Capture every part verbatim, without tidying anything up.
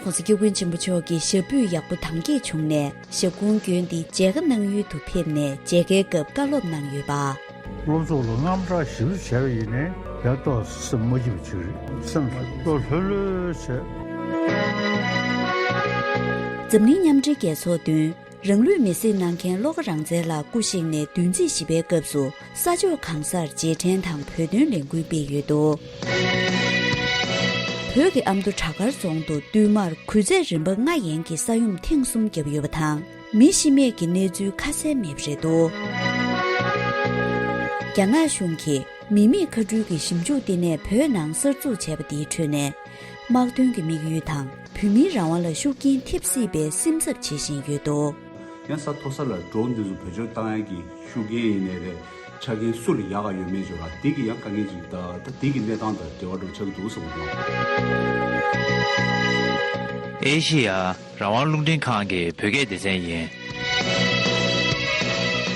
༸གོང་ས་༸སྐྱབས་མགོན་ཆེན་པོ་མཆོག་གིས་ཞབས་པུས་ཡག་པོ་དྭངས་སྐྱེད་བྱུང་ནས་ཞབས་དགུང་བསྐྱོན་ཏེ་མཇལ་ཁ་གནང་ཡུལ་དུ་ཕེབས་ནས་མཇལ་ཁའི་སྐབས་བཀའ་སློབ་གནང་ཡོད་པ། སློབ་ཚོགས་ལ་དངངས་སྐྲག་ཞེ་པོ་བྱས་པ་ཡིན་ནའི་ཡང་ཏོག་ཙམ་སེམས་མ་སྐྱིད་པ་ཅིག་རེད། སེམས་ལྷོད་ལྷོད་བྱས། འཛམ་གླིང་མཉམ་འབྲེལ་རྒྱལ་ཚོགས་མདུན། རང་ལུས་མེར་སྲེག་གནང་མཁན་བློ་དགའ་རང་བཙན་ལགས་སྐུ་གཤེགས་ནས་བདུན་ཚིགས་བཞི་པའི་སྐབས་སུ་ས་ཕྱོགས་གང་སར་རྗེས་དྲན་དང་བོད་དོན་ལས་འགུལ་སྤེལ་ཡོད་འདུག་བོད་ཀྱི་ཨ་མདོ་བྲག་དཀར་རྫོང་དུ་བསྟུད་མར་གུས་ཚད་རིམ་པ་ལྔ་ཡན་གྱི་ས་ཡོམ་ཐེངས་གསུམ་བརྒྱབ་ཡོད་པ་དང་། མི་ཤི་རྨས་ཀྱི་གནས་ཚུལ་ཁ་གསལ་མེད་པ་རེད་འདུག་རྒྱ་ནག་གཞུང་གིས་མི་མེད་མཁའ་འགྲུལ་གྱི་ཞིབ་འཇུག་ལྟེ་གནས་བོད་ནང་གསར་འཛུགས་བྱས་པ་དེའི་ཁྲོད་ནས། དམག་དོན་གྱི་དམིགས་ཡུལ་དང་། བོད་མིའི་རང་དབང་ལ་ཤུགས་རྐྱེན་ཐེབས་སྲིད་པའི་སེམས་འཚབ་བྱེད་བཞིན་ཡོད་འདུག་ཡང་ས་མཐོ་ས་ལ་ཌོ་རོན་འདི་ཚོ་བེད་སྤྱོད་བཏང་ཡ་གི་ཤུགས་རྐྱེན་ཡིན་ནའི་རེད། ཆ་རྐྱེན་སུ་ལ་ཡག་ག་ཡོད་མེད་ཅོ་ར་འདི་གི་ཡང་དཀའ་ངལ་ཅིག་ད་ད་འདི་གི་གནས་སྟངས་དང་འབྲེལ་བ་འགྲོ་ཆགས་འདུག་བསམ་གྱི་འདུག་ཨེ་ཤེ་ཡ་རང་དབང་རླུང་འཕྲིན་ཁང་གི་བོད་སྐད་སྡེ་ཚན་ཡིན།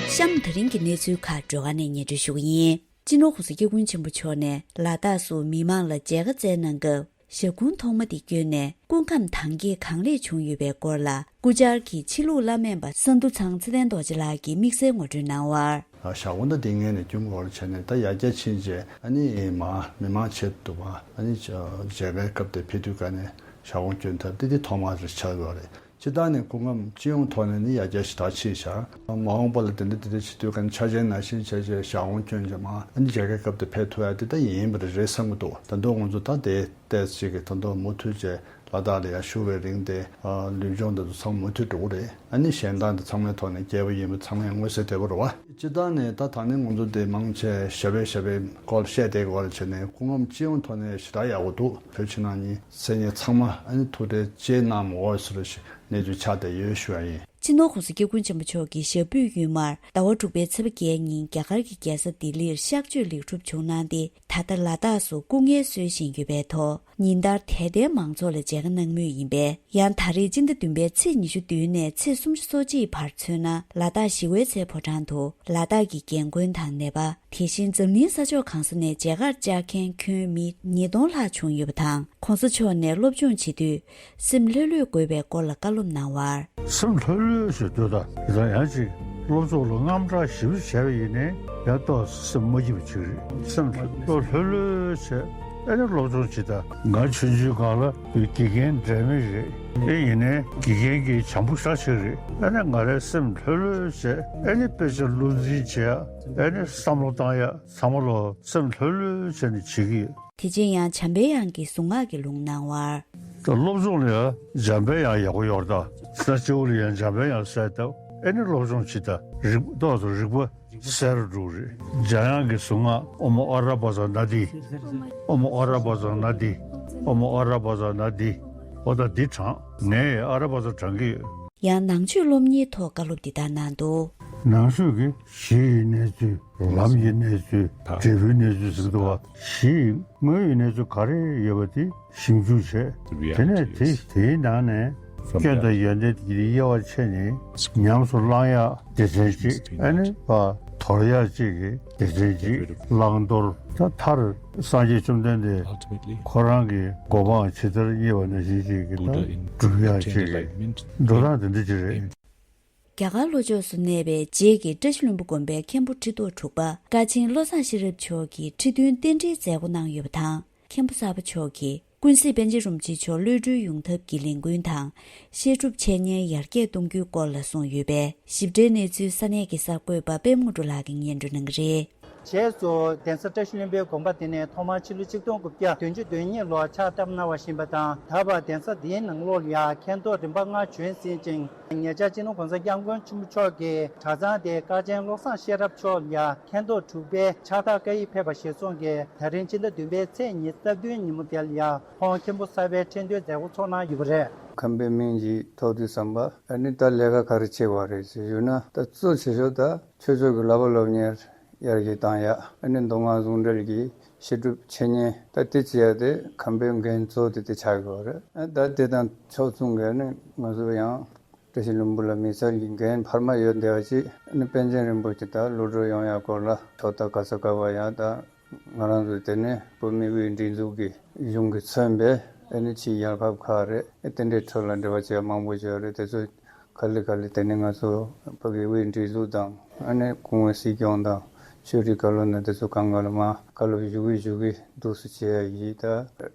གཤམ་དེ་རིང་གི་གནས་ཚུལ་ཁག་འགྲོ་ག་ནས་སྙན་སྒྲོན་ཞུ་གི་ཡིན། སྤྱི་ནོར་༸གོང་ས་༸སྐྱབས་མགོན་ཆེན་པོ་མཆོག་ནས་ལ་དྭགས་སུ་མི་མང་ལ་མཇལ་ཁ་བསྩལ་གནང་སྐབས། ཞབས་དགུང་ཐོག་མ་དེ་བསྐྱོན་ནས་སྐུ་ཁམས་དྭངས་སྐྱེད་གང་ལེགས་བྱུང་ཡོད་པའི་སྐོར་ལ་སྐུ་བཅར་གྱི་ཕྱི་ལུགས་བླ་སྨན་པ་ས་འདུ་ཚང་ཚེ་བརྟན་རྡོ་རྗེ་ལགས་ཀྱིས་དམིགས་བསལ་ངོ་སྤྲོད་གནང་བར། ཞག་དགོང་ད་དེ་ངས་ནས་སྐྱོན་གོ་བར་བྱས་ནས་ད་ཡར་རྒྱས་ཕྱིན་རྗེས་ཨ་ནི་མ་མི་མང་ཆེད་དུ་བ་ཨ་ནི་མཇལ་ཁའི་སྐབས་དེ་ཕེབས་དུས་ག་ནས་ཞག་དགོང་སྐྱོན་ཐབས་དེ་དེ་ཐོག་མ་རེད་ཆགས་ཡོད་རེད། སྤྱིར་བཏང་ནས་སྐུ་ཁམས་སྤྱི་ཡོངས་ཐོག་ནས་ནི་ཡར་རྒྱས་ཞེ་དྲག་ཕྱིན་ཤག་མ་འོངས་པ་ལ་དེ་འདྲ་དེ་འདྲ་བྱེད་དུས་ག་ནས་འཆར་ཅན་ནང་བཞིན་བྱས་བྱས་ཞག་དགོང་སྐྱོན་རྗེས་མ་ཨ་ནི་མཇལ་ཁའི་སྐབས་དེ་ཕེབས་ཐུབ་ཡ་དེ་ད་ཡིན་པ་རེད་བསམ་གྱི་འདུག་ད་དུང་ང་ཚོ་ད་དེ་ཏོག་ཙམ་ཅིག་གི་ད་དུང་མུ་མཐུད་བྱས་ལ་དྭགས་ལ་ཡར་བཞུགས་པའི་རིང་དེ་ལུས་སྦྱོང་དེ་ཚོ་ཚང་མ་མུ་མཐུད་འགྲོ་གི་རེད། ཨ་ནི་གཞན་དག་འདི་ཚང་མའི་ཐོག་ནས་རྒྱལ་བ་ཡིན་པ་ཚང་མས་མངོན་གསལ་དོད་པོ་རེད་བ། སྤྱིར་བཏང་ནས་ད་ད་ནི་ང་ཚོ་དེ་མང་ཆེ་ཞབས་པད་ཞབས་པད་སྐོར་བཤད་བསྡད་དགོས་པ་ལ་བྱས་ནས་སྐུ་ཁམས་སྤྱི་ཡོངས་ཐོག་ནས་ཞེ་དྲག་ཡག་པོ་འདུག་བོད་ཕྱི་ནང་གཉིས་མཚན་སྙན་ཚང་མ་ཨ་ནི་ཐུགས་ཁྲལ་ཅི་གནང་མ་དགོས་ཟེར་བ་ཞིག་གནས་ཚུལ་ཆགས་བསྡད་ཡོད་ཞུ་བ་ཡིན། སྤྱི་ནོར་༸གོང་ས་༸སྐྱབས་མགོན་ཆེན་པོ་མཆོག་གི་ཞབས་པུས་ཡོལ་མར་ཟླ་བ་དྲུག་པའི་ཚེས་པ་བརྒྱད་ཉིན་རྒྱ་གར་གྱི་རྒྱལ་ས་ལྡི་ལིར་གཤགས་བཅོས་ལེགས་གྲུབ་བྱུང་གནང་སྟེ་ད་ལྟ་ལ་དྭགས་སུ་སྐུ་ངལ་གསོ་བཞིན་ཡོད་པའི་ཐོག་ཉིན་ལྟར་དད་ལྡན་མང་ཚོགས་ལ་མཇལ་ཁ་གནང་མུས་ཡིན་པས། ཡང་ད་རེས་སྤྱི་ཟླ་བདུན་པའི་ཚེས་ཉི་ཤུ་བདུན་ནས་ཚེས་སུམ་ཅུ་སོ་གཅིག་བར་མཚོན་ན་ལ་དྭགས་ཞི་བའི་ཚལ་ཕོ་བྲང་དུ་ལ་དྭགས་ཀྱི་རྒན་རྒོན་དང་ནད་པ། དེ་བཞིན་འཛམ་གླིང་ས་ཕྱོགས་གང་ས་ནས་མཇལ་ཁར་བཅར་མཁན་ཁྱོན་མི་ཉིས་སྟོང་ལྷག་བྱུང་ཡོད་པ་དང་། ༸གོང་ས་མཆོག་ནས་སློབ་སྦྱོང་བྱེད་དུས་སེམས་ལྷོད་ལྷོད་དགོས་པའི་སྐོར་ལ་བཀའ་སློབ་གནང་བར། སེམས་ལྷོད་ལྷོད་ཞིག་སྡོད་དང་། དེ་དང་ཡང་ཅིག་སློབ་ཚོགས་ལ་དངངས་སྐྲག་ཞེ་པོ་བྱས་པ་ཡིན་ནའི་ཡང་ཏོག་ཙམ་སེམས་མ་སྐྱིད་པ་ཅིག་རེད། སེམས་ལྷོད་ལྷོད་བྱས་ཨ་ནི་སློབ་སྦྱོང་བྱེད་དང་། ང་ཆུང་ཆུང་སྒང་ལ་དགེ་རྒན་འབྲལ་མེད་རེད། དེ་ཡིན་ནའི་དགེ་རྒན་གྱི་བྱམས་པོ་ཤ་ཆེ་རེད། ཨ་ནི་ང་རའི་སེམས་ལྷོད་ལྷོད་བྱས་ཨ་ནི་དཔེ་ཆ་བློ་འཛིན་བྱས་ཨ་ནི་བསམ་བློ་བཏང་ཡ་ཚང་མ་ལོ་སེམས་ལྷོད་ལྷོད་བྱས་ནས་བྱེད་ཀྱི་ཡོད། དེ་རྗེས་ཡང་བྱམས་པའི་དབྱངས་ཀྱི་གཟུངས་སྔགས་ཀྱི་ལུང་གནང་བར། ད་སློབ་སྦྱོང་ལ་ཡང་བྱམས་པའི་དབྱངས་ཡག་པོ་ཡོད་རེད། ད་ས་སྤྱི་བོ་ལ་ཡང་བྱམས་པའི་དབྱངས་གསལ་བཏབ་ཨེ་ནི་སློབ་སྦྱོང་བྱེད་ད་རིག་ཏོག་ཙམ་རིག་པ་གསལ་རུ་འགྲོ་གི་རེད། འཇམ་དབྱངས་ཀྱི་གཟུངས་སྔགས་ཨོཾ་ཨ་ར་བ་ཛ་ན་དྷཱིཿ་ཨོཾ་ཨ་ར་བ་ཛ་ན་དྷཱིཿ་ཨོཾ་ཨ་ར་བ་ཛ་ན་དྷཱིཿ་ཨོ་ད་འདི་བགྲང་ངས་ཨ་ར་བ་ཛ་བགྲང་གི་ཡོད། ཡང་ནང་ཆོས་སློབ་གཉེར་ཐོག་བཀའ་སློབ་འདི་ལྟར་གནང་འདུག་ནང་ཆོས་ཀྱི་གཞི་ཡི་གནས་ཚུལ། ལམ་གྱི་གནས་ཚུལ། འབྲས་བུའི་གནས་ཚུལ་ཟེར་གྱི་འདུག་བ། གཞི་ཡི་དངོས་ཡོད་གནས་ཚུལ་ག་རེ་ཡོད་པ་དེ་ཞིབ་འཇུག་བྱས། དེ་ནས་དེ་དེའི་ནང་ནས་སྐྱོན་དང་ཡོན་ཏན་གྱི་དབྱེ་བ་ཕྱེ་ནས་ཉམས་སུ་བླང་ཡག་སྡེ་ཚན་གཅིག་ཨ་ནི་བ་དོར་ཡག་གཅིག་གི་སྡེ་ཚན་གཅིག་བླང་དོར། ད་མཐར་སངས་རྒྱས་བཅོམ་ལྡན་འདས་ཁོ་རང་གི་གོ་འཕང་ཇི་ལྟར་བརྙེས་པ་ནང་བཞིན་གཅིག་གི་ད་སྒྲུབ་ཡག་གཅིག་གི་འགྲོ་སྟངས་དེ་འདྲ་གཅིག་རེད། རྒྱ་གར་ལྷོ་ཕྱོགས་སུ་གནས་པའི་རྗེ་གི་བཀྲ་ཤིས་ལྷུན་པོ་དགོན་པའི་མཁན་པོ་ཁྲི་ཐོག་དྲུག་པ་ཀ་ཆེན་བློ་བཟང་ཤེས་རབ་མཆོག་གིས་ཁྲི་བདུན་རྟེན་འབྲེལ་མཛད་སྒོ་གནང་ཡོད་པ་དང་། མཁན་པོ་གསར་པ་མཆོག་གིས་ཀུན་གཟིགས་པཎ་ཆེན་རིན་པོ་ཆེ་མཆོག་གློད་གྲོལ་ཡོང་ཐབས་ཀྱི་ལས་འགུལ་དང་། བཤད་སྒྲུབ་འཆད་ཉན་ཡར་རྒྱས་གཏོང་རྒྱུའི་སྐོར་ལ་གསུངས་ཡོད་པས། ཞིབ་ཕྲའི་གནས་ཚུལ་ས་གནས་ཀྱི་གསར་འགོད་པ་པད་མ་དངོས་གྲུབ་ལགས་ཀྱིས་སྙན་སྒྲོན་གནང་གི་རེད། རྗེས་སུ་གདན་ས་བཀྲ་ཤིས་ལྷུན་པོའི་དགོན་པ་དེ་ནས་ཐོག་མར་ཕྱི་ལོ་ཆིག་སྟོང་དགུ་བརྒྱ་བདུན་ཅུ་དོན་གཉིས་ལོར་ཕྱག་བཏབ་གནང་བ་བཞིན་པ་དང་། ད་བར་གདན་ས་འདིའི་ནང་ལོགས་ལ་ཡང་མཁན་ཐོག་རིམ་པ་ལྔ་བྱོན་ཟིན་ཅིང་། ཉེ་ཆར་སྤྱི་ནོར་༸གོང་ས་༸སྐྱབས་མགོན་ཆེན་པོ་མཆོག་གིས་གྲྭ་ཚང་དེའི་ཀ་ཆེན་བློ་བཟང་ཤེས་རབ་མཆོག་ལ་ཡང་མཁན་ཐོག་དྲུག་པའི་ཕྱག་རྟགས་བཀའ་ཡིག་ཕེབས་པ་ཞེས་གསུངས་ཀྱིས། ད་རིང་ཕྱི་ཟླ་བདུན་པའི་ཚེས་ཉི་ཤུ་རྩ་བདུན་ཉིན་མོ་དེ་ལ་ཡང་ཁོང་མཁན་པོ་གསར་པའི་ཁྲི་འདོན་མཛད་སྒོ་ཚོགས་གནང་ཡོད་པ་རེད། ཁམས་པའི་མིང་གཅིག་ཐོགས་དུས་ཙམ་པ་ཨ་ནི་ད་ལས་ཀ་ག་རེ་བྱེད་དགོས་རེད་ཟེར་ཞུས་ན། ད་གཙོ་ཆེ་ཤོས་ད་ཆོས་ཕྱོགས་ཀྱི་བསླབ་པ་སློབ་གཉེར་ཡར་རྒྱས་བཏང་ཡག་ཨ་ནི་མདོ་སྔགས་ཟུང་འབྲེལ་གྱི་བཤད་སྒྲུབ་འཆད་ཉན་ད་དེ་བྱེད་ཡག་དེ་ཁམས་པའི་འགན་གཙོ་དེ་དེ་ཆགས་ཀྱི་ཡོད་རེད། ཨ་ད་དེ་དང་ཕྱོགས་མཚུངས་ཀྱི་ཨ་ནི་ང་ཚོ་ཡང་བཀྲ་ཤིས་ལྷུན་པོ་ལ་མི་ཚེ་གི་འགན་འཕར་མ་ཡོད་བསྡད་པ་ཅིག་ཨ་ནི་པཎ་ཆེན་རིན་པོ་ཆེ་ད་གློད་གྲོལ་ཡོང་ཡག་སྐོར་ལ་ཐོག་མཐའ་ག་ས་ག་བ་ཡང་ད་ང་རང་ཚོ་དེ་ནས་བོད་མི་བོད་སྒྲིག་འཛུགས་ཀྱི་གཞུང་གིས་མཚོན་པའི་ ཨ་ནི་ཕྱིའི་རྒྱལ་ཁབ་ཁག་རེད། དེ་འདྲའི་ཁྲོད་ལ་འབྲེལ་བ་བྱས་མང་པོ་ཡོད་རེད། དེ་ཚོ་ག་ལེ་ག་ལེ་དེ་ནས་ང་ཚོ་ཕ་གི་དབུས་སྒྲིག་འཛུགས་དང་ཨ་ནི་གུང་སྲིད་སྐྱོང་དང་ཆོས་རིག་བཀའ་བློན་དང་དེ་ཚོ་གང་ག་ལ་མ་བཀའ་སློབ་ཞུ་གི་ཞུ་གི་འདུག་སེ་བྱས་ཡིན། ད་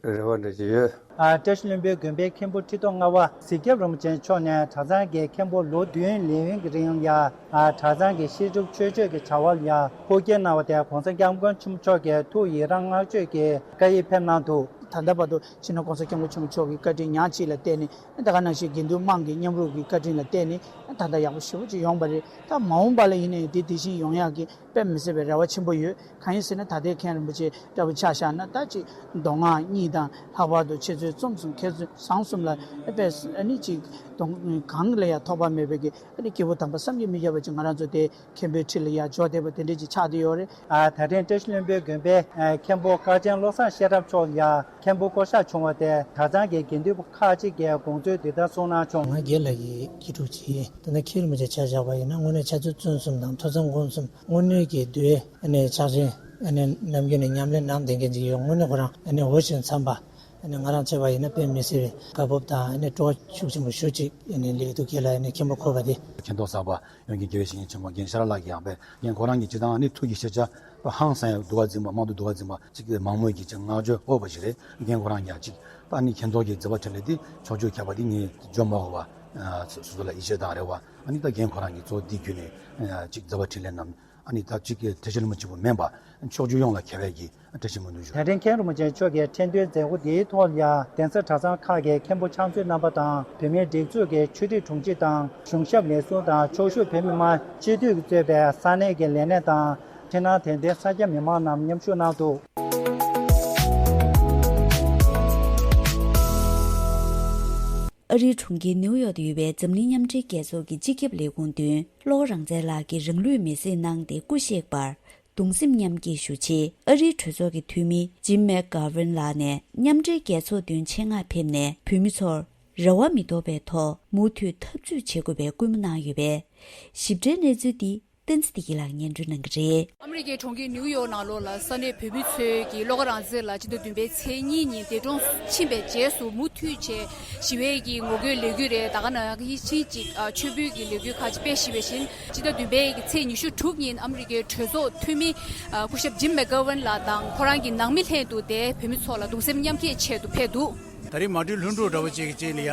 རེ་བ་འདྲ་ཅིག་ཡོད། ཨ། བཀྲ་ཤིས་ལྷུན་པོའི་དགོན་པའི་མཁན་པོ་ཁྲི་ཐོག་ལྔ་པ་གཟིགས་སྐྱབས་རིན་པོ་ཆེ་མཆོག་ནས་གྲྭ་ཚང་གི་མཁན་པོ་ལོ་བདུན་ལས་ཡུན་གྱི་རིང་ལ་ཡ། ཨ། གྲྭ་ཚང་གི་བཤད་སྒྲུབ་ཆོས་སྤྱོད་ཀྱི་བྱ་བ་ལ་ཡ་ཧུར་བསྐྱེད་གནང་བ་དེ་༸གོང་ས་༸སྐྱབས་མགོན་ཆེན་པོ་མཆོག་གི་ཐུགས་ཡི་རང་བསྔགས་བརྗོད་ཀྱི་བཀའ་ཡིག་ཕེབས་གནང་འདུག། ད་ལྟ་བར་དུ་སྤྱི་ནོར་༸གོང་ས་༸སྐྱབས་མགོན་ཆེན་པོ་མཆོག་གི་བཀའ་དྲིན་ཉག་གཅིག་ལ་བརྟེན་ནས། ད་ག་ནང་བཞིན་དགེ་འདུན་དམངས་ཀྱི་མཉམ་རུབ་ཀྱི་བཀའ་དྲིན་ལ་བརྟེན་ནས་ད་ལྟ་ཡག་པོ་ཞེ་པོ་ཅིག་ཡོང་བ་རེད། ད་མ་འོངས་པ་ལ་ཡིན་ནའི་དེ་དེ་བཞིན་ཡོང་ཡག་གི་དཔེ་མི་སྲིད་པའི་རེ་བ་ཆེན་པོ་ཡོད། གང་ཡིན་ཟེར་ན་ད་ལྟའི་མཁན་རིན་པོ་ཆེ་འདྲ་པོ་ཆ་བཞག་ན། ད་ཅིག་མདོ་སྔགས་གཉིས་དང་ལྷག་པར་དུ་འཆད་རྩོད་རྩོམ་གསུམ་མཁས་བཙུན་བཟང་གསུམ་ལ་དཔེ་ཨ་ནི་ཅིག་གདོང་གང་ལ་ཡང་ཐོགས་པ་མེད་པའི་གི་ཨ་ནི་སྐྱེས་བུ་དམ་པ་བསམ་གྱིས་མི་ཁྱབ་པ་ཅིག་ང་རང་ཚོ་དེ་མཁན་པོའི་ཁྲི་ལ་ཡར་འབྱོར་བསྡད་པ་དེ་འདྲ་ཅིག་ཆགས་བསྡད་ཡོད་རེད། ཨ། ད་ཐེངས་བཀྲ་ཤིས་ལྷུན་པོའི་དགོན་པའི་ཨ་མཁན་པོ་དཀར་ཆེན་བློ་བཟང་ཤེས་རབ་མཆོག་ལ་ཡ་མཁན་པོ་བསྐོ་གཞག་བྱུང་བ་དེ་གྲྭ་ཚང་གི་དགེ་འདུན་པ་ཁག་ཅིག་གིས་དགོངས་ཚུལ་འདི་ལྟར་གསུངས་གནང་བྱུང་། ང་དགེ་ལགས་ཀྱི་དགེ་ཕྲུག་ཅིག་ཡིན། ད་ནི་མཁན་རིན་པོ་ཆེ་ཆ་བཞག་པ་ཡིན་ན་དངོས་གནས་འཆད་རྩོད་རྩོམ་གསུམ་དང་ཐོས་བསམ་སྒོམ་གསུམ་དངོས་གནས་ཀྱི་འདུལ་བའི་ཨ་ནི་ཕྱག་ཆེན་ཨ་ནི་ནམ་རྒྱུན་ནས་ཉམས་ལེན་གནང་བསྡད་མཁན་ཅིག་ཡོད། དངོས་གནས་ཁོ་རང་ཨ་ནི་འོས་ཤིང་འཚམས་པ། ཨ་ནི་ང་རང་བྱས་པ་ཡིན་ན་དཔེ་མི་སྲིད་པའི་དགའ་སྤོབས་དང་ཨ་ནི་སྤྲོ་བ་ཤུགས་ཆེན་པོ་ཞེ་པོ་ཅིག་ཨ་ནི་སླེབས་འདུག། དགེ་ལགས་ཨ་ནི་མཁན་པོ་བསྐོས་པ་དེ། མཁྱེན་རྟོགས་གསར་པ་ཡོངས་ཀྱི་དགེ་བའི་བཤེས་གཉེན་ཆེན་མོ་རྒན་ཤེས་རབ་ལགས་ཀྱིས་ཡང་དཔེ་རྒན་ཁོ་རང་གིས་སྤྱིར་བཏང་ཨ་ནི་ཐུགས་ཀྱི་ཤེས་བྱ་ཧང་སང་ཡང་སྡུག་པ་འཛིན་པ་མང་དུ་སྡུག་པ་འཛིན་པ་ཅིག་མང་མོས་ཀྱི་ཅིག་བསྔགས་བརྗོད་འོས་པ་ཞིག་རེད། རྒན་ཁོ་རང་ཀྱང་ཅིག་ད་ཨ་ནི་མཁྱེན་རྟོགས་ཀྱི་མཛད་པ་འཕྲིན་ལས་འདི་ཕྱོགས་བཅུར་ཁྱབ་པ་འདི་ངས་བརྗོད་མ་དགོས་པ། སོ་སོ་ལ་ཡིད་ཆེས་དང་རེ་བ། ཨ་ནི་ད་རྒན་ཁོ་རང་གིས་གཙོ་བོ་འདི་བརྒྱུད་ནས་ཅིག་མཛད་པ་འཕྲིན་ལས་རྣམས་ཨ་ནི་ད་ཅིག་གི་ཐེག་ཆེན་ལུང་པ་གཅིག་པུ་མིན་པ་ཕྱོགས་བཅུ་ཡོངས་ལ་ཁྱབ་པའི་གི་བཀྲ་ཤིས་སྨོན་འདུན་ཞུ། ད་རིང་མཁན་རིན་པོ་ཆེ་མཆོག་གིས་ཁྲི་འདོན་མཛད་སྒོ་འདིའི་ཐོག་ལ་ཡ་གདན་ས་གྲྭ་ཚང་ཁག་གི་མཁན་པོ་ཕྱག་མཛོད་རྣམ་པ་དང་བོད་མིའི་སྒྲིག་འཛུགས་ཀྱི་ཆོས་སྒྲིག་དྲུང་ཆེ་དང་གཞུང་ཞབས་ལས་ཟུར་དང་ཕྱོགས་བཞུགས་བོད་མི་མང་སྤྱི་འཐུས་ཀྱིས་གཙོས་པའི་ས་གནས་ཀྱི་ལས་སྣེ་དང་། ཕྱི་ནང་དད་ལྡན་སངས་རྒྱས་མི་མང་རྣམས་མཉམ་ཞུགས་གནང་འདུག། ཨ་རིའི་གྲོང་ཁྱེར་ནེའུ་ཡོག་ཏུ་ཡོད་པའི་འཛམ་གླིང་མཉམ་འབྲེལ་རྒྱལ་ཚོགས་ཀྱི་སྤྱི་ཁྱབ་ལས་ཁུངས་མདུན་བློ་དགའ་རང་བཙན་ལགས་ཀྱིས་རང་ལུས་མེར་སྲེག་གནང་སྟེ་སྐུ་གཤེགས་པར་གདུང་སེམས་མཉམ་སྐྱེད་ཞུ་ཆེད། ཨ་རིའི་གྲོས་ཚོགས་ཀྱི་འཐུས་མི་ཇིམ་མེག་གྷ་ཝན་ལགས་ནས་མཉམ་འབྲེལ་རྒྱལ་ཚོགས་མདུན་ཆེད་མངགས་ཕེབས་ནས་བོད་མི་ཚོར་རེ་བ་མི་ལྡོག་པའི་ཐོག་མུ་མཐུད་འཐབ་རྩོད་བྱེད་དགོས་པའི་སྐུལ་མ་གནང་ཡོད་པས། ཞིབ་ཕྲའི་གནས་ཚུལ་འདི་བསྟན་འཛིན་བདེ་སྐྱིད་ལགས་སྙན་སྒྲོན་གནང་གི་རེད། ཨ་མི་རི་ཀའི་གྲོང་ཁྱེར་ནིའུ་ཡོག་ནང་ལོགས་ལ་ས་གནས་བོད་མི་ཚོས་ཀྱི་བློ་དགའ་རང་བཙན་ལགས་སྤྱི་ཟླ་བདུན་པའི་ཚེས་གཉིས་ཉིན་འདས་གྲོངས་ཕྱིན་པའི་རྗེས་སུ་མུ་མཐུད་བྱས་ཞི་བའི་གི་ངོ་རྒོལ་ལས་འགུལ་རེད། ད་ག་ནང་བཞིན་ཅིག་ཨ་མཆོད་འབུལ་གྱི་ལས་འགུལ་ཁག་ཅིག་སྤེལ་བཞིན་པ་བཞིན། སྤྱི་ཟླ་བདུན་པའི་གི་ཚེས་ཉི་ཤུ་དྲུག་ཉིན་ཨ་མི་རི་ཀའི་གྲོས་ཚོགས་འཐུས་མི་ཨ་སྐུ་ཞབས་ཇིམ་མེག་གྷ་ཝན་ལགས་དང་ཁོ་རང་གི་ནང་མི་ལྷན་དུ་དེ་བོད་མི་ཚོ་ལ་གདུང་སེམས་མཉམ་སྐྱེད་ཆེད་དུ་ཕེབས་འདུག། ད་རེས་མ་བགྲོས་ལྷུན་གྲུབ་འདྲ་བོ་ཅིག་གི་རྗེས་ལ་ཡ་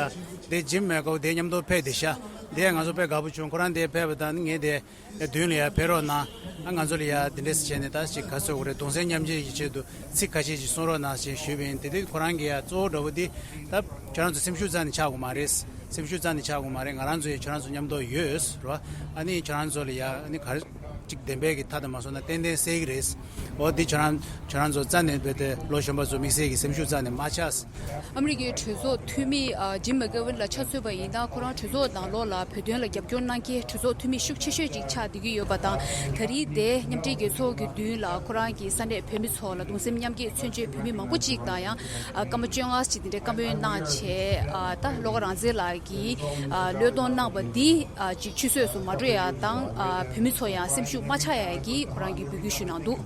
དེ་ཇིམ་མེག་གྷ་ཝན་དེ་མཉམ་དུ་ཕེབས་བསྡད་ཤག། དེ་ཡང་ང་ཚོ་དཔེ་དགའ་པོ་བྱུང་། ཁོ་རང་དེ་ཕེབས་པ་དང་ངས་དེ་མདུན་ལ་ཡ་ཕེབས་རོགས་གནང་། ཨ་ང་ཚོ་ལ་ཡ་དེ་འདྲས་བྱས་ནས་ད་ཅིག་ག་ཚོད་དགོས་རེད། གདུང་སེམས་མཉམ་སྐྱེད་ཀྱི་ཆེད་དུ་ཚིག་ཁ་ཤས་ཅིག་གསུང་རོགས་གནང་ཞེས་ཞུས་པ་ཡིན། དེ་དུས་ཁོ་རང་གིས་ཡ་གཙོ་བོ་འདྲ་བོ་འདི་ད་ཁྱོད་རང་ཚོ་སེམས་ཤུགས་རྩ་ནས་ཆག་དགོས་མ་རེད། སེམས་ཤུགས་རྩ་ནས་ཆག་དགོས་མ་རེད། ང་རང་ཚོ་ཡང་ཁྱོད་རང་ཚོ་མཉམ་དུ་ཡོད་རེད་བ། ཨ་ནི་ཁྱོད་རང་ཚོ་ལ་ཡ་ཨ་ནི་ག་རེ་ཅིག་བདེན་པའི་གི་མཐའ་དང་མ་སོང་ན་ཏན་ཏན་གསལ་གི་རེད། འོ་འདི་ཁྱོད་རང་ཁྱོད་རང་ཚོ་རྩ་ནས་རྦད་དེ་ལོ་གཞོན་པ་ཚོ་དམིགས་བསལ་གྱི་སེམས་ཤུགས་རྩ་ནས་མ་ཆག། ཨ་མི་རི་ཀའི་གྲོས་ཚོགས་འཐུས་མི་ཨ་ཇིམ་མེག་གྷ་ཝན་ལ་ཆ་མཚོན་པ་ཡིན་ན། ཁོ་རང་གྲོས་ཚོགས་ནང་ལོགས་ལ་བོད་དོན་ལ་རྒྱབ་སྐྱོར་གནང་མཁན་གྲོས་ཚོགས་འཐུས་མི་ཤུགས་ཆེ་ཤོས་ཅིག་ཆགས་བསྡད་ཀྱི་ཡོད་པ་དང་། ད་རེས་དེ་མཉམ་འབྲེལ་རྒྱལ་ཚོགས་ཀྱི་མདུན་ལ་ཁོ་རང་གིས་ས་གནས་བོད་མི་ཚོ་ལ་གདུང་སེམས་མཉམ་སྐྱེད་མཚོན་ཆེད་བོད་མི་མང་པོ་ཅིག་དང་ཡང་ཨ་སྐར་མ་བཅོ་ལྔ་ཅིག་དེ་འདྲའི་བཀའ་མོལ་གནང་བྱས། ཨ་ད་བློ་དགའ་རང་བཙན་ལགས་ཀྱིས་ཨ་བློས་གཏོང་གནང་བ་འདི་ཨ་ཅིག་ཆུད་ཟོས་སུ་མ་འགྲོ་ཡ་དང་། ཨ་བོད་མི་ཚོ་ཡང་སེམས་ཤུགས་མ་ཆག་ཡ་གི་ཁོ་རང་གིས་འབོད་སྐུལ་ཞུས་གནང་འདུག།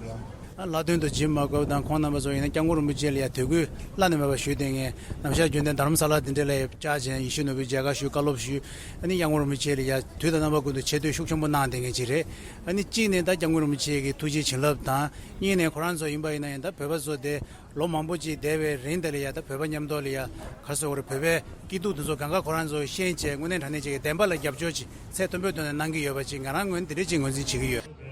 ལྷག་དོན་དུ་ཇིམ་མེག་གྷ་ཝན་དང་ཁོང་རྣམ་པ་ཚོ་ཡིན་ན་སྐྱབས་མགོན་རིན་པོ་ཆེ་ལ་ཡ་དད་གུས་བླ་ན་མེད་པ་ཞུས་བསྡད་མཁན། ནམ་ཞག་རྒྱུན་ལྡན་དྷ་རམ་ས་ལ་དེ་འདྲ་ལ་ཡ་བཅར་བྱས་ཡིད་བཞིན་ནོར་བུའི་མཇལ་ཁ་ཞུས། བཀའ་སློབ་ཞུས། ཨ་ནི་སྐྱབས་མགོན་རིན་པོ་ཆེ་ལ་ཡ་དུས་དང་རྣམ་པ་ཀུན་ཏུ་ཆེ་བསྟོད་ཤུགས་ཆེན་པོ་གནང་བསྡད་མཁན་ཅིག་རེད། ཨ་ནི་གཅིག་ནས་ད་སྐྱབས་མགོན་རིན་པོ་ཆེ་གི་ཐུགས་རྗེ་བྱིན་རླབས་དང་། གཉིས་ནས་ཁོ་རང་ཚོ་ཡིན་པ་ཡིན་ན་ཡང་ད་བོད་པ་ཚོ་དེ་ལོ་མང་པོ་ཅིག་བསྡད་པའི་རིང་དེ་ལ་ཡ་ད་བོད་པ་མཉམ་དུ་ལ་ཡ་ག་རེ་ཟེར་དགོས་རེད། བོད་པའི་སྐྱིད་སྡུག་དེ་ཚོ་གང་ག་ཁོ་རང་ཚོ་ཤེས་བྱས་དངོས་གནས་དྲང་གནས་ཅིག་གི་བདེན་པ་ལ་རྒྱབ་སྐྱོར་ཅིག་ཚད་མཐོན་པོའི་ཐོག་ནས་གནང་གི་ཡོད་པ་ཅིག་ང་རང་ངོས་ནས་དེ་འདྲ་ཅིག་ངོས་འཛིན་བྱེད་ཀྱི་ཡོད།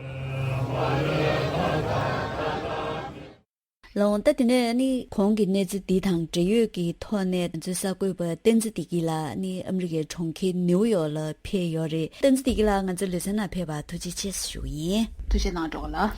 ལགས་འོང་། ད་དེ་ནས་ནི་གོང་གི་གནས་ཚུལ་འདི་དང་འབྲེལ་ཡོད་ཀྱི་ཐོག་ནས་ང་ཚོའི་གསར་འགོད་པ་བསྟན་འཛིན་བདེ་སྐྱིད་ལགས་ནི་ཨ་མི་རི་ཀའི་གྲོང་ཁྱེར་ནེའུ་ཡོག་ལ་ཕེབས་ཡོད་རེད། བསྟན་འཛིན་བདེ་སྐྱིད་ལགས་ང་ཚོའི་ལེ་ཚན་ནང་ཕེབས་པར་ཐུགས་རྗེ་ཆེ་ཞུ་གི་ཡིན། ཐུགས་རྗེ་གནང་གྲོགས་ལགས།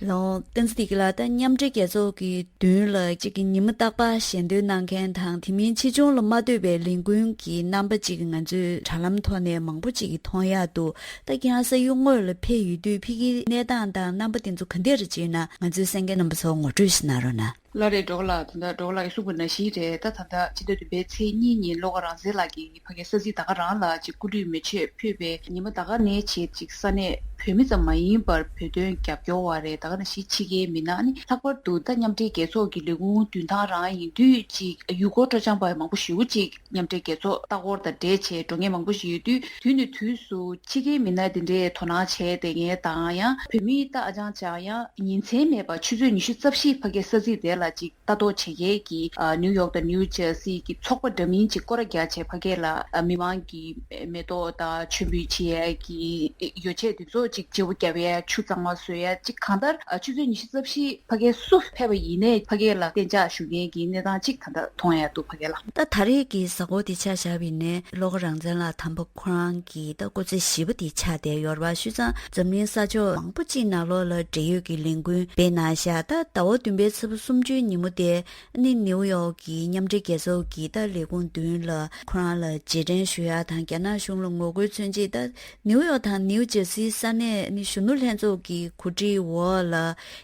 ལགས་འོང་། བསྟན་འཛིན་བདེ་སྐྱིད་ལགས། ད་མཉམ་འབྲེལ་རྒྱལ་ཚོགས་ཀྱི་མདུན་ལ་གཅིག་གི་ཉི་མ་རྟག་པར་ཞལ་འདོན་གནང་མཁན་དང་། དེ་མིན་ཕྱིས་འབྱུང་ལ་མ་ལྟོས་པའི་ལས་འགུལ་གྱི་རྣམ་པ་གཅིག་ང་ཚོས་དྲ་ལམ་ཐོག་ནས་མང་པོ་ཅིག་གིས་མཐོང་ཡག་འདུག། ད་ཁྱེད་རང་ས་ཡུལ་དངོས་ལ་ཕེབས་ཡོད་དུས་ཕ་གིའི་གནས་སྟངས་དང་རྣམ་པ་དེ་ཚོ་ག་འདྲ་རེད་ཅེ་ན། ང་ཚོའི་གསན་མཁན་རྣམ་པ་ཚོར་ངོ་སྤྲོད་ཞིག་གནང་རོགས་གནང་། ལགས་རེད། འགྲོ་གི་ལགས། ད་ལྟ་འགྲོ་གི་ལགས་ཀྱིས་གསུངས་པ་ནང་བཞིན་རེད། ད་ད་ལྟ་ཕྱི་ཟླ་བདུན་པའི་ཚེས་གཉིས་ཉིན་བློ་དགའ་རང་བཙན་ལགས་ཀྱིས་ཕ་གིའི་ས་ཚིགས་ད་ག་རང་ལ་ཅིག་སྐུ་ལུས་མེ་མཆོད་ཕུལ་བའི་ཉིན་མོ་ད་ག་ནས་བྱས་ཅིག་ས་གནས་བོད་མི་ཙམ་མ་ཡིན་པར་བོད་དོན་རྒྱབ་སྐྱོར་བ་རེད། ད་ག་ནང་བཞིན་ཕྱི་རྒྱལ་མི་སྣ་ནི་ལྷག་པར་དུ་ད་མཉམ་འབྲེལ་རྒྱལ་ཚོགས་ཀྱི་ལས་ཁུངས་མདུན་ཐང་རང་ཡིན་དུས་ཅིག་ཡུལ་སྐོར་སྤྲོ་འཆམ་པ་མང་པོ་ཞེ་པོ་ཅིག་མཉམ་འབྲེལ་རྒྱལ་ཚོགས་ལྟ་སྐོར་དང་འབྲེལ་བྱས་འགྲོ་མཁན་མང་པོ་ཞིག་ཡོད་དུས། དུས་ནས་དུས་སུ་ཕྱི་རྒྱལ་མི་སྣ་དེ་འདྲས་དོ་སྣང་བྱས་བསྡད་མཁན་དང་། ཡང་བོད་མི་ད་ཨ་ཅང་ཅང་ཡང་ཉིན་མཚན་མེད་པར་ཆུ་ཚོད་ཉི་ཤུ་རྩ་བཞི་ཕ་གིའི་ས་ཚིགས་དེ་ལ་ཅིག་ལྟ་རྟོག་བྱེད་མཁན་གྱི་ཨ་ནིའུ་ཡོག་དང་ནིའུ་ཇར་སི་གི་ཚོགས་པ་འདྲ་མིན་ཅིག་སྐོར་ར་རྒྱག་བྱས་ཕ་གི་ལ་ཨ་མི་མང་གི་མེ་ཏོག་དང་མཆོད་འབུལ་བྱེད་ཡས་ཀྱི་ཡོ་བྱད་དེ་ཚོ་ཅིག་བརྗེ་པོ་རྒྱབ་ཡས། ཆུ་གཙང་མ་བཟོ་ཡས། ཅིག་གང་ལྟར་ཨ་ཆུ་ཚོད་ཉི་ཤུ་རྩ་བཞི་ཕ་གིར་སུ་ཕེབས་པ་ཡིན་ནའི་ཕ་གི་ལ་གཏན་འཇགས་བཞུགས་མཁན་གྱི་གནས་སྟངས་ཅིག་ད་ལྟ་མཐོང་ཡ་འདུག་ཕ་གི་ལ། ད་ད་རེས་ཀྱི་གཟའ་འཁོར་དེ་ཆ་བཞག་པ་ཡིན་ནའི་བློ་དགའ་རང་བཙན་ལགས་དམ་པ་ཁོ་རང་གི་ད་སྐུ་ཚེ་ཞེ་པོ་དེ་ཆགས་བསྡད་ཡོད་རེད་པ། བྱས་ཙང་འཛམ་གླིང་ས་ཕྱོགས་མང་པོ་ཅིག་ནང་ལོགས་ལ་འབྲེལ་ཡོད་ཀྱི་ལས་འགུལ་སྤེལ་གནང་ཤག་ད་ཟླ་བ་བདུན་པའི་ཚེས་པ་སུམ་ཅུའི་ཉིན་མོ་དེ་ནི་ནིའུ་ཡོག་གི་མཉམ་འབྲེལ་རྒྱལ་ཚོགས་ཀྱི་ད་ལས་ཁུངས་མདུན་ལ་ཁོ་རང་ལ་རྗེས་དྲན་ཞུ་ཡ་དང་། རྒྱ་ནག་གཞུང་ལ་ངོ་རྒོལ་མཚོན་ཆེད་ད་ནིའུ་ཡོག་དང་ནིའུ་ཇར་སིའི་ས་གནས་ནི་གཞོན་ནུ་ལྷན་ཚོགས་ཀྱི་གོ་སྒྲིག་འོག་ལ་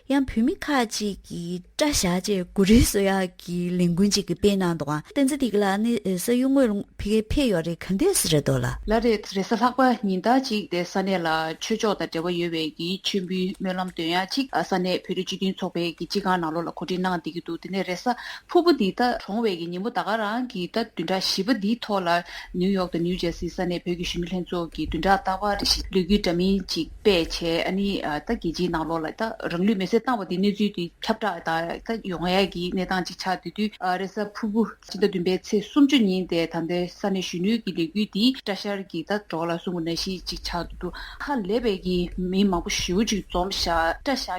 ཡང་བོད་མི་ཁག་ཅིག་གིས་སྐྲ་བཞར་རྗེས་གོ་སྒྲིག་བཟོ་ཡག་གི་ལས་འགུལ་ཅིག་གི་སྤེལ་གནང་འདུག་ཨ། བསྟན་འཛིན་བདེ་སྐྱིད་ལགས་ནི་ས་ཡུལ་དངོས་ལ་ཕ་གིར་ཕེབས་ཡོད་རེད། ག་འདྲས་རེད་འདུག་ལགས། ལགས་རེད། རེས་གཟའ་ལྷག་པ་ཉིན་ལྟར་ཅིག་དེ་ས་གནས་ལ་ཆོས་ཕྱོགས་དང་འབྲེལ་བ་ཡོད་པའི་གི་མཆོད་འབུལ་སྨོན་ལམ་འདོན་ཡག་ཅིག་ཨ་ས་གནས་བོད་རིགས་སྤྱི་མཐུན་ཚོགས་པའི་གི་སྤྱི་ཁང་ནང་ལོགས་ལ་གོ་སྒྲིག་གནང་བསྡད་ཀྱི་འདུག་དེ་ནས་རེས་གཟའ་ཕུར་བུ་འདི་ད་གྲོངས་པའི་གི་ཉིན་མོ་ད་ག་རང་གི་ད་བདུན་ཕྲག་བཞི་པ་འདིའི་ཐོག་ལ་ནིའུ་ཡོག་དང་ནིའུ་ཇར་སི་ས་གནས་བོད་ཀྱི་གཞོན་ནུ་ལྷན་ཚོགས་ཀྱི་བདུན་ཕྲག་རྟག་པར་རེ་བཞིན་ལས་འགུལ་འདྲ་མིན་ཅིག་སྤེལ་བྱས། ཨ་ནི་ཨ་ད་རྒྱལ་སྤྱིའི་ནང་ལོགས་ལ་ད་རང་ལུས་མེར་སྲེག་བཏང་བ་དེ་གནས་ཚུལ་དེ་ཁྱབ་བསྒྲགས་ད་ད་ཡོང་ཡ་གི་གནས་སྟངས་ཅིག་ཆགས་བསྡད་དུས། ཨ་རེས་གཟའ་ཕུར་བུ་ཕྱི་ཟླ་བདུན་པའི་ཚེས་སུམ་ཅུ་ཉིན་དེ་ད་ལྟའི་ས་གནས་གཞོན་ནུའི་གི་ལས་འགུལ་དེ་སྐྲ་བཞར་གྱི་ད་གྲོགས་ལ་གསུངས་པ་ནང་བཞིན་ཅིག་ཆགས་འདུག་ཧ་ལས་པའི་གི་མི་མང་པོ་ཞེ་པོ་ཅིག་འཛོམས་ཤག་སྐྲ་བཞར་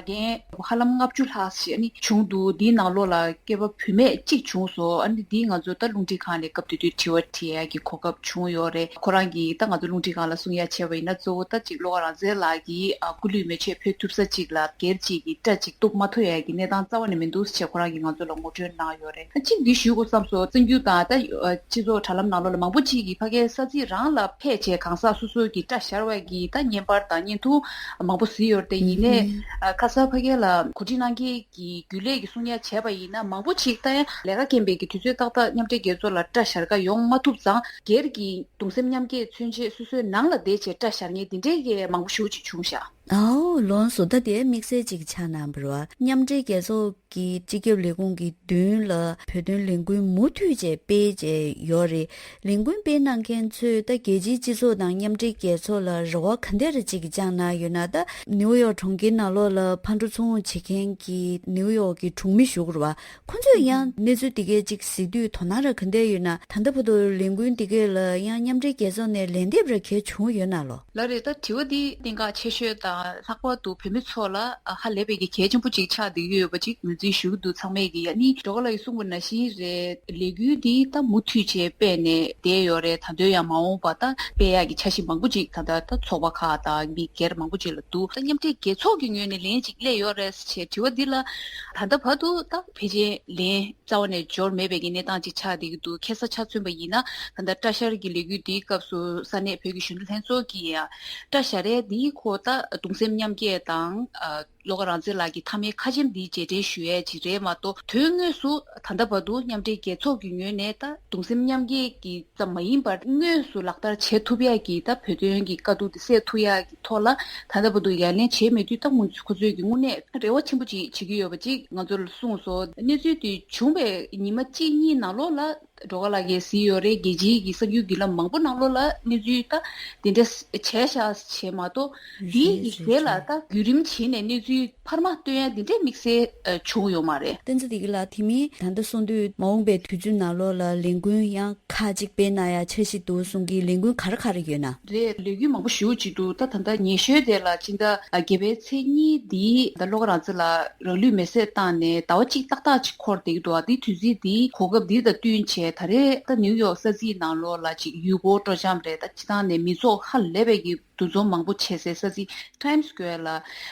མཁན་ཧ་ལམ་ལྔ་བཅུ་ལྷག་ཞིག་ཨ་ནི་བྱུང་འདུག་འདིའི་ནང་ལོགས་ལ་སྐྱེས་པ་བུད་མེད་གཅིག་བྱུང་སོང་། ཨ་ནི་འདིའི་ང་ཚོ་ད་རླུང་འཕྲིན་ཁང་ནས་སྐབས་དེ་དུས་དྲི་བ་དྲི་ཡ་གི་གོ་སྐབས་བྱུང་ཡོད་རེད། ཁོ་རང་གིས་ད་ང་ཚོ་རླུང་འཕྲིན་ཁང་ལ་གསུང་ཡ་བྱས་པ་ཡིན་ན། གཙོ་བོ་ད་ཅིག་བློ་དགའ་རང་བཙན་ལགས་ཀྱིས་ཨ་སྐུ་ལུས་མེ་མཆོད་ཕུལ་ཐུབ་ས་ཅིག་ལ་སྒེར་གཅིག་གི་སྐྲ་ཅིག་གཏུབ་མ་ཐུབ་ཡ་གི་གནས་སྟངས་རྩ་བ་ནས་མི་འདུག་ཅེས་ཁོ་རང་གིས་ང་ཚོ་ལ་ངོ་སྤྲོད་གནང་ཡོད་རེད། ད་གཅིག་འདི་ཞུ་དགོས་བསམ་སོང་། བཙན་བྱོལ་དང་ད་སྤྱི་ཚོགས་དྲ་ལམ་ནང་ལོགས་ལ་མང་པོ་ཅིག་གིས་ཕ་གིའི་ས་ཚིགས་རང་ལ་ཕེབས་བྱས་གང་ཟག་སོ་སོ་གི་སྐྲ་བཞར་བའི་གི་ད་བརྙན་པར་དང་བརྙན་ཐུང་མང་པོ་གཟིགས་ཡོད་རེད། དེ་ཡིན་ནའི་ཨ་ཁ་སང་ཕ་གི་ལ་གོ་སྒྲིག་གནང་མཁན་གྱི་རྒྱུན་ལས་ཀྱིས་གསུང་ཡ་བྱས་པ་ཡིན་ན། མང་པོ་ཅིག་ད་ཡང་ལས་ཀ་རྐྱེན་པས་ཀྱི་དུས་ཚོད་ཏག་ཏག་མཉམ་འབྲེལ་རྒྱལ་ཚོགས་ལ་སྐྲ་བཞར་ག་ཡོང་མ་ཐུབ་ཙང་། སྒེར་གྱི་གདུང་སེམས་མཉམ་སྐྱེད་མཚོན་ཆེད་སོ་སོའི་ནང་ལ་བསྡད་བྱས་སྐྲ་བཞར་མཁན་དེ་འདྲས་ཀྱི་མང་པོ་ཞེ་པོ་ཅིག་བྱུང་ཤག་ཨའོ་ལགས་སོ། ད་དེ་དམིགས་བསལ་ཅིག་ཆགས་གནང་བ་རེད་པ། མཉམ་འབྲེལ་རྒྱལ་ཚོགས་ཀྱི་སྤྱི་ཁྱབ་ལས་ཁུངས་ཀྱི་མདུན་ལ་བོད་དོན་ལས་འགུལ་མུ་མཐུད་བྱས་སྤེལ་བྱས་ཡོད་རེད། ལས་འགུལ་སྤེལ་གནང་མཁན་ཚོས་ད་རྒྱལ་སྤྱིའི་སྤྱི་ཚོགས་དང་མཉམ་འབྲེལ་རྒྱལ་ཚོགས་ལ་རེ་བ་ག་འདྲ་ཅིག་བཅངས་གནང་ཡོད་ན། ད་ནིའུ་ཡོག་གྲོང་ཁྱེར་ནང་ལོགས་ལ་ཕར་འགྲོ་ཚུར་འོང་བྱེད་མཁན་གྱི་ནིའུ་ཡོག་གི་གྲོང་མི་ཞུ་དགོས་རེད་པ། ཁོ་ཚོས་ཡང་གནས་ཚུལ་འདི་གས་ཅིག་གཟིགས་དུས་དོ་སྣང་ར་ག་འདྲ་ཡོད་ན། ད་ལྟ་བར་དུ་ལས་འགུལ་འདི་གས་ལ་ཡང་མཉམ་འབྲེལ་རྒྱལ་ཚོགས་ནས་ལན་འདེབས་ར་གལ་བྱུང་ཡོད་ན་ལོ། ལགས་རེད། ད་དྲི་བ་འདི་གནད་འགག་ཆེ་ཤོས་དང་། ལྷག་པར་དུ་བོད་མི་ཚོ་ལ་ཧ་ལས་པའི་གི་གལ་ཆེན་པོ་ཅིག་ཆགས་བསྡད་ཀྱི་ཡོད་པ་ཅིག་ངོས་འཛིན་ཞུ་གི་འདུག་ཚང་མས་ཀྱི། ཡ་ནི་སྒྲོལ་དཀར་ལགས་ཀྱིས་གསུངས་པ་ནང་བཞིན་རེད། ལས་འགུལ་འདི་ད་མུ་མཐུད་བྱས་སྤེལ་ནས་བསྡད་ཡོད་རེད། ད་དུང་ཡང་མ་འོངས་པ་ད་སྤེལ་ཡག་གི་འཆར་གཞི་མང་པོ་ཅིག་ད་ལྟ་ད་ཚོགས་པ་ཁག་དང་མི་སྒེར་མང་པོ་ཅིག་ལ་འདུག་ད་མཉམ་འབྲེལ་རྒྱལ་ཚོགས་ཀྱི་ངོས་ནས་ལན་ཅིག་སླེབས་ཡོད་རེད་ཟེར་བྱས་དྲི་བ་འདི་ལ། ད་ལྟ་བར་དུ་ད་ཕལ་ཆེར་ལན་རྩ་བ་ནས་འབྱོར་མེད་པའི་གི་གནས་སྟངས་ཅིག་ཆགས་བསྡད་ཀྱི་འདུག་ཁ་སང་ཆ་མཚོན་པ་ཡིན་ན། ད་ལྟ་སྐྲ་བཞར་གྱི་ལས་འགུལ་འདིའི་སྐབས་སུ་ས་གནས་བོད་ཀྱི་གཞོན་ནུ་ལྷན་ཚོགས་ཀྱིས་ཡང་སྐྲ་བཞར་ཡས་འདིའི་ཁོ་ད་གདུང་སེམས་མཉམ་སྐྱེད་དང་། ཨ། བློ་དགའ་རང་བཙན་ལགས་ཀྱི་མཐའ་མའི་ཁ་ཆེམས་འདིའི་རྗེས་དྲན་ཞུ་ཡས་ཅིག་རེད་མ་གཏོགས། དོན་དངོས་སུ་ད་ལྟ་བར་དུ་མཉམ་འབྲེལ་རྒྱལ་ཚོགས་ཀྱི་ངོས་ནས་ད་གདུང་སེམས་མཉམ་སྐྱེད་ཀྱི་ཙམ་མ་ཡིན་པར་དངོས་སུ་ལག་བསྟར་བྱེད་ཐུབ་ཡག་གི་ད་བོད་དོན་གྱི་དཀའ་སྡུག་དེ་སེལ་ཐུབ་ཡག་གི་ཐོག་ལ་ད་ལྟ་བར་དུ་ཡ་ལན་བྱས་མེད་དུས། ད་ཁོ་ཚོས་ཀྱི་དངོས་གནས་རེ་བ་ཆེན་པོ་ཅིག་བྱེད་ཀྱི་ཡོད་པ་ཅིག་ང་ཚོ་ལ་གསུངས་སོང་། གནས་ཚུལ་དེ་བྱུང་བའི་ཉི་མ་གཅིག་གཉིས་ནང་ལོགས་ལ་སྒྲོལ་དཀར་ལགས་ཀྱིས་གཟིགས་ཡོད་རེད། རྒྱལ་སྤྱིའི་གི་གསར་འགྱུར་བརྒྱུད་ལམ་མང་པོ་ནང་ལོགས་ལ་གནས་ཚུལ་ད་དེ་འདྲ་བྱས་ཤག་བྱས་མ་གཏོགས། དེའི་གི་རྗེས་ལ་ད་བརྒྱུད་རིམ་བྱས་ནས་གནས་ཚུལ་འཕར་མ་སྟོན་ཡ་འདི་འདྲའི་དམིགས་བསལ་བྱུང་ཡོད་མ་རེད། བསྟན་འཛིན་བདེ་སྐྱིད་ལགས། དེ་མིན་ད་ལྟ་གསུངས་དུས་མ་འོངས་པའི་དུས་ཚོད་ནང་ལོགས་ལ་ལས་འགུལ་ཡང་ཁག་ཅིག་སྤེལ་གནང་ཡ་འཆར་གཞི་འདུག་གསུང་གི། ལས་འགུལ་ག་རེ་ག་རེ་ཡོད་ན། རེད། ལས་འགུལ་མང་པོ་ཞེ་པོ་ཅིག་འདུག་ད་ད་ལྟ་ཉེ་ཤོས་དེ་ལ་ཕྱི་ཟླ་བརྒྱད་པའི་ཚེས་གཉིས་འདི་ད་བློ་དགའ་རང་བཙན་ལགས་རང་ལུས་མེར་སྲེག་བཏང་ནས་ཟླ་བ་གཅིག་ཏག་ཏག་ཅིག་འཁོར་བསྡད་ཀྱི་འདུག་ཨ། དེ་དུས་ཚོད་འདི་གོ་སྐབས་འདི་དང་བསྟུན་བྱས་ད་རེས་ད་ནིའུ་ཡོག་ས་ཚིགས་ནང་ལོགས་ལ་ཅིག་ཡུལ་སྐོར་སྤྲོ་འཆམ་རེད། ད་སྤྱི་བཏང་ནས་མི་ཚོགས་ཧ་ལས་པའི་གི་ འདུ་འཛོམས་མང་པོ་བྱེད་སའི་ས་ཚིགས་Times Square་ལ་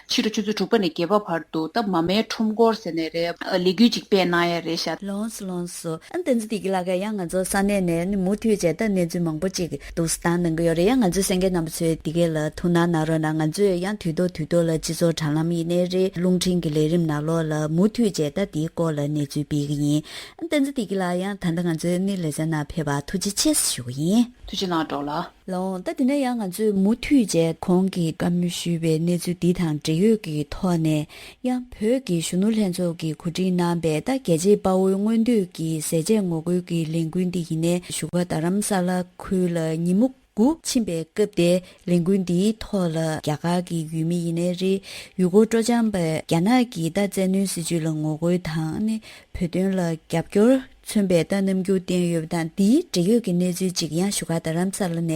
ཕྱི་དྲོ་ཆུ་ཚོད་དྲུག་པ་ནས་བརྒྱད་པ་བར་དུ་ད་མ་མའི་ཁྲོམ་སྐོར་ཟེར་ནས་རེད། ལས་འགུལ་ཅིག་སྤེལ་གནང་ཡ་རེད་ཤག་ལོངས་སོ་ལོངས་སོ། ཨ་ནི་བསྟན་འཛིན་བདེ་སྐྱིད་ལགས་ཀྱིས་ཡང་ང་ཚོ་ས་གནས་ནས་ནི་མུ་མཐུད་བྱས་ད་གནས་ཚུལ་མང་པོ་ཅིག་འདུག་སེ་བཏང་གནང་གི་ཡོད་རེད། ཡང་ང་ཚོའི་གསན་མཁན་རྣམ་པ་ཚོས་འདི་གས་ལ་ཐུགས་སྣང་གནང་རོགས་གནང་། ང་ཚོས་ཡང་དུས་ཐོག་དུས་ཐོག་ལ་སྤྱི་ཚོགས་དྲ་ལམ་ཡིན་ནའི་རེད། རླུང་འཕྲིན་གྱི་ལས་རིམ་ནང་ལོགས་ལ་མུ་མཐུད་བྱས་ད་འདིའི་སྐོར་ལ་གནས་ཚུལ་སྤེལ་གི་ཡིན། ཨ་ནི་བསྟན་འཛིན་བདེ་སྐྱིད་ལགས་ཡང་ད་ལྟ་ང་ཚོའི་ནི་ལེ་ཚན་ནང་ཕེབས་པར་ཐུགས་རྗེ་ཆེ་ཞུ་གི་ཡིན། ཐུགས་རྗེ་གནང་གྲོགས་ལགས། ལགས་འོང་། ད་དེ་ནས་ཡང་ང་ཚོས་མུ་མཐུད་བྱས་ཁོང་གིས་བཀའ་མོལ་ཞུས་པའི་གནས་ཚུལ་འདི་དང་འབྲེལ་ཡོད་ཀྱི་ཐོག་ནས་ཡང་བོད་ཀྱི་གཞོན་ནུ་ལྷན་ཚོགས་ཀྱིས་གོ་སྒྲིག་གནང་པའི་ད་རྒྱལ་གཅེས་དཔའ་བོའི་མངོན་འདོད་ཀྱི་ཟས་བཅད་ངོ་རྒོལ་གྱི་ལས་འགུལ་འདི་ཡིན་ནའི་བཞུགས་སྒར་རྡ་རམ་ས་ལ་ཁུལ་ལ་ཉིན་མོ་དགུ་ཕྱིན་པའི་སྐབས་དེ་ལས་འགུལ་འདིའི་ཐོག་ལ་རྒྱ་གར་གྱི་ཡུལ་མི་ཡིན་ནའི་རེད། ཡུལ་སྐོར་སྤྲོ་འཆམ་པ་རྒྱ་ནག་གི་ད་བཙན་གནོན་སྲིད་བྱུས་ལ་ངོ་རྒོལ་དང་ནི་བོད་དོན་ལ་རྒྱབ་སྐྱོར་མཚོན་པའི་ལྟ་རྣམ་འགྱུར་བསྟན་ཡོད་པ་དང་། འདིའི་འབྲེལ་ཡོད་ཀྱི་གནས་ཚུལ་ཅིག་ཡང་བཞུགས་སྒར་རྡ་རམ་ས་ལ་ནས་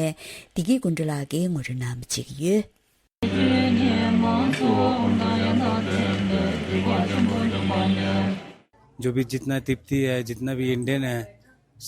བདེ་སྐྱིད་ཀུན་གྲོལ་ལགས་ཀྱིས་ངོ་སྤྲོད་གནང་བ་ཅིག་ཡོད། जो भी जितना तिब्बती है, जितना भी इंडियन है,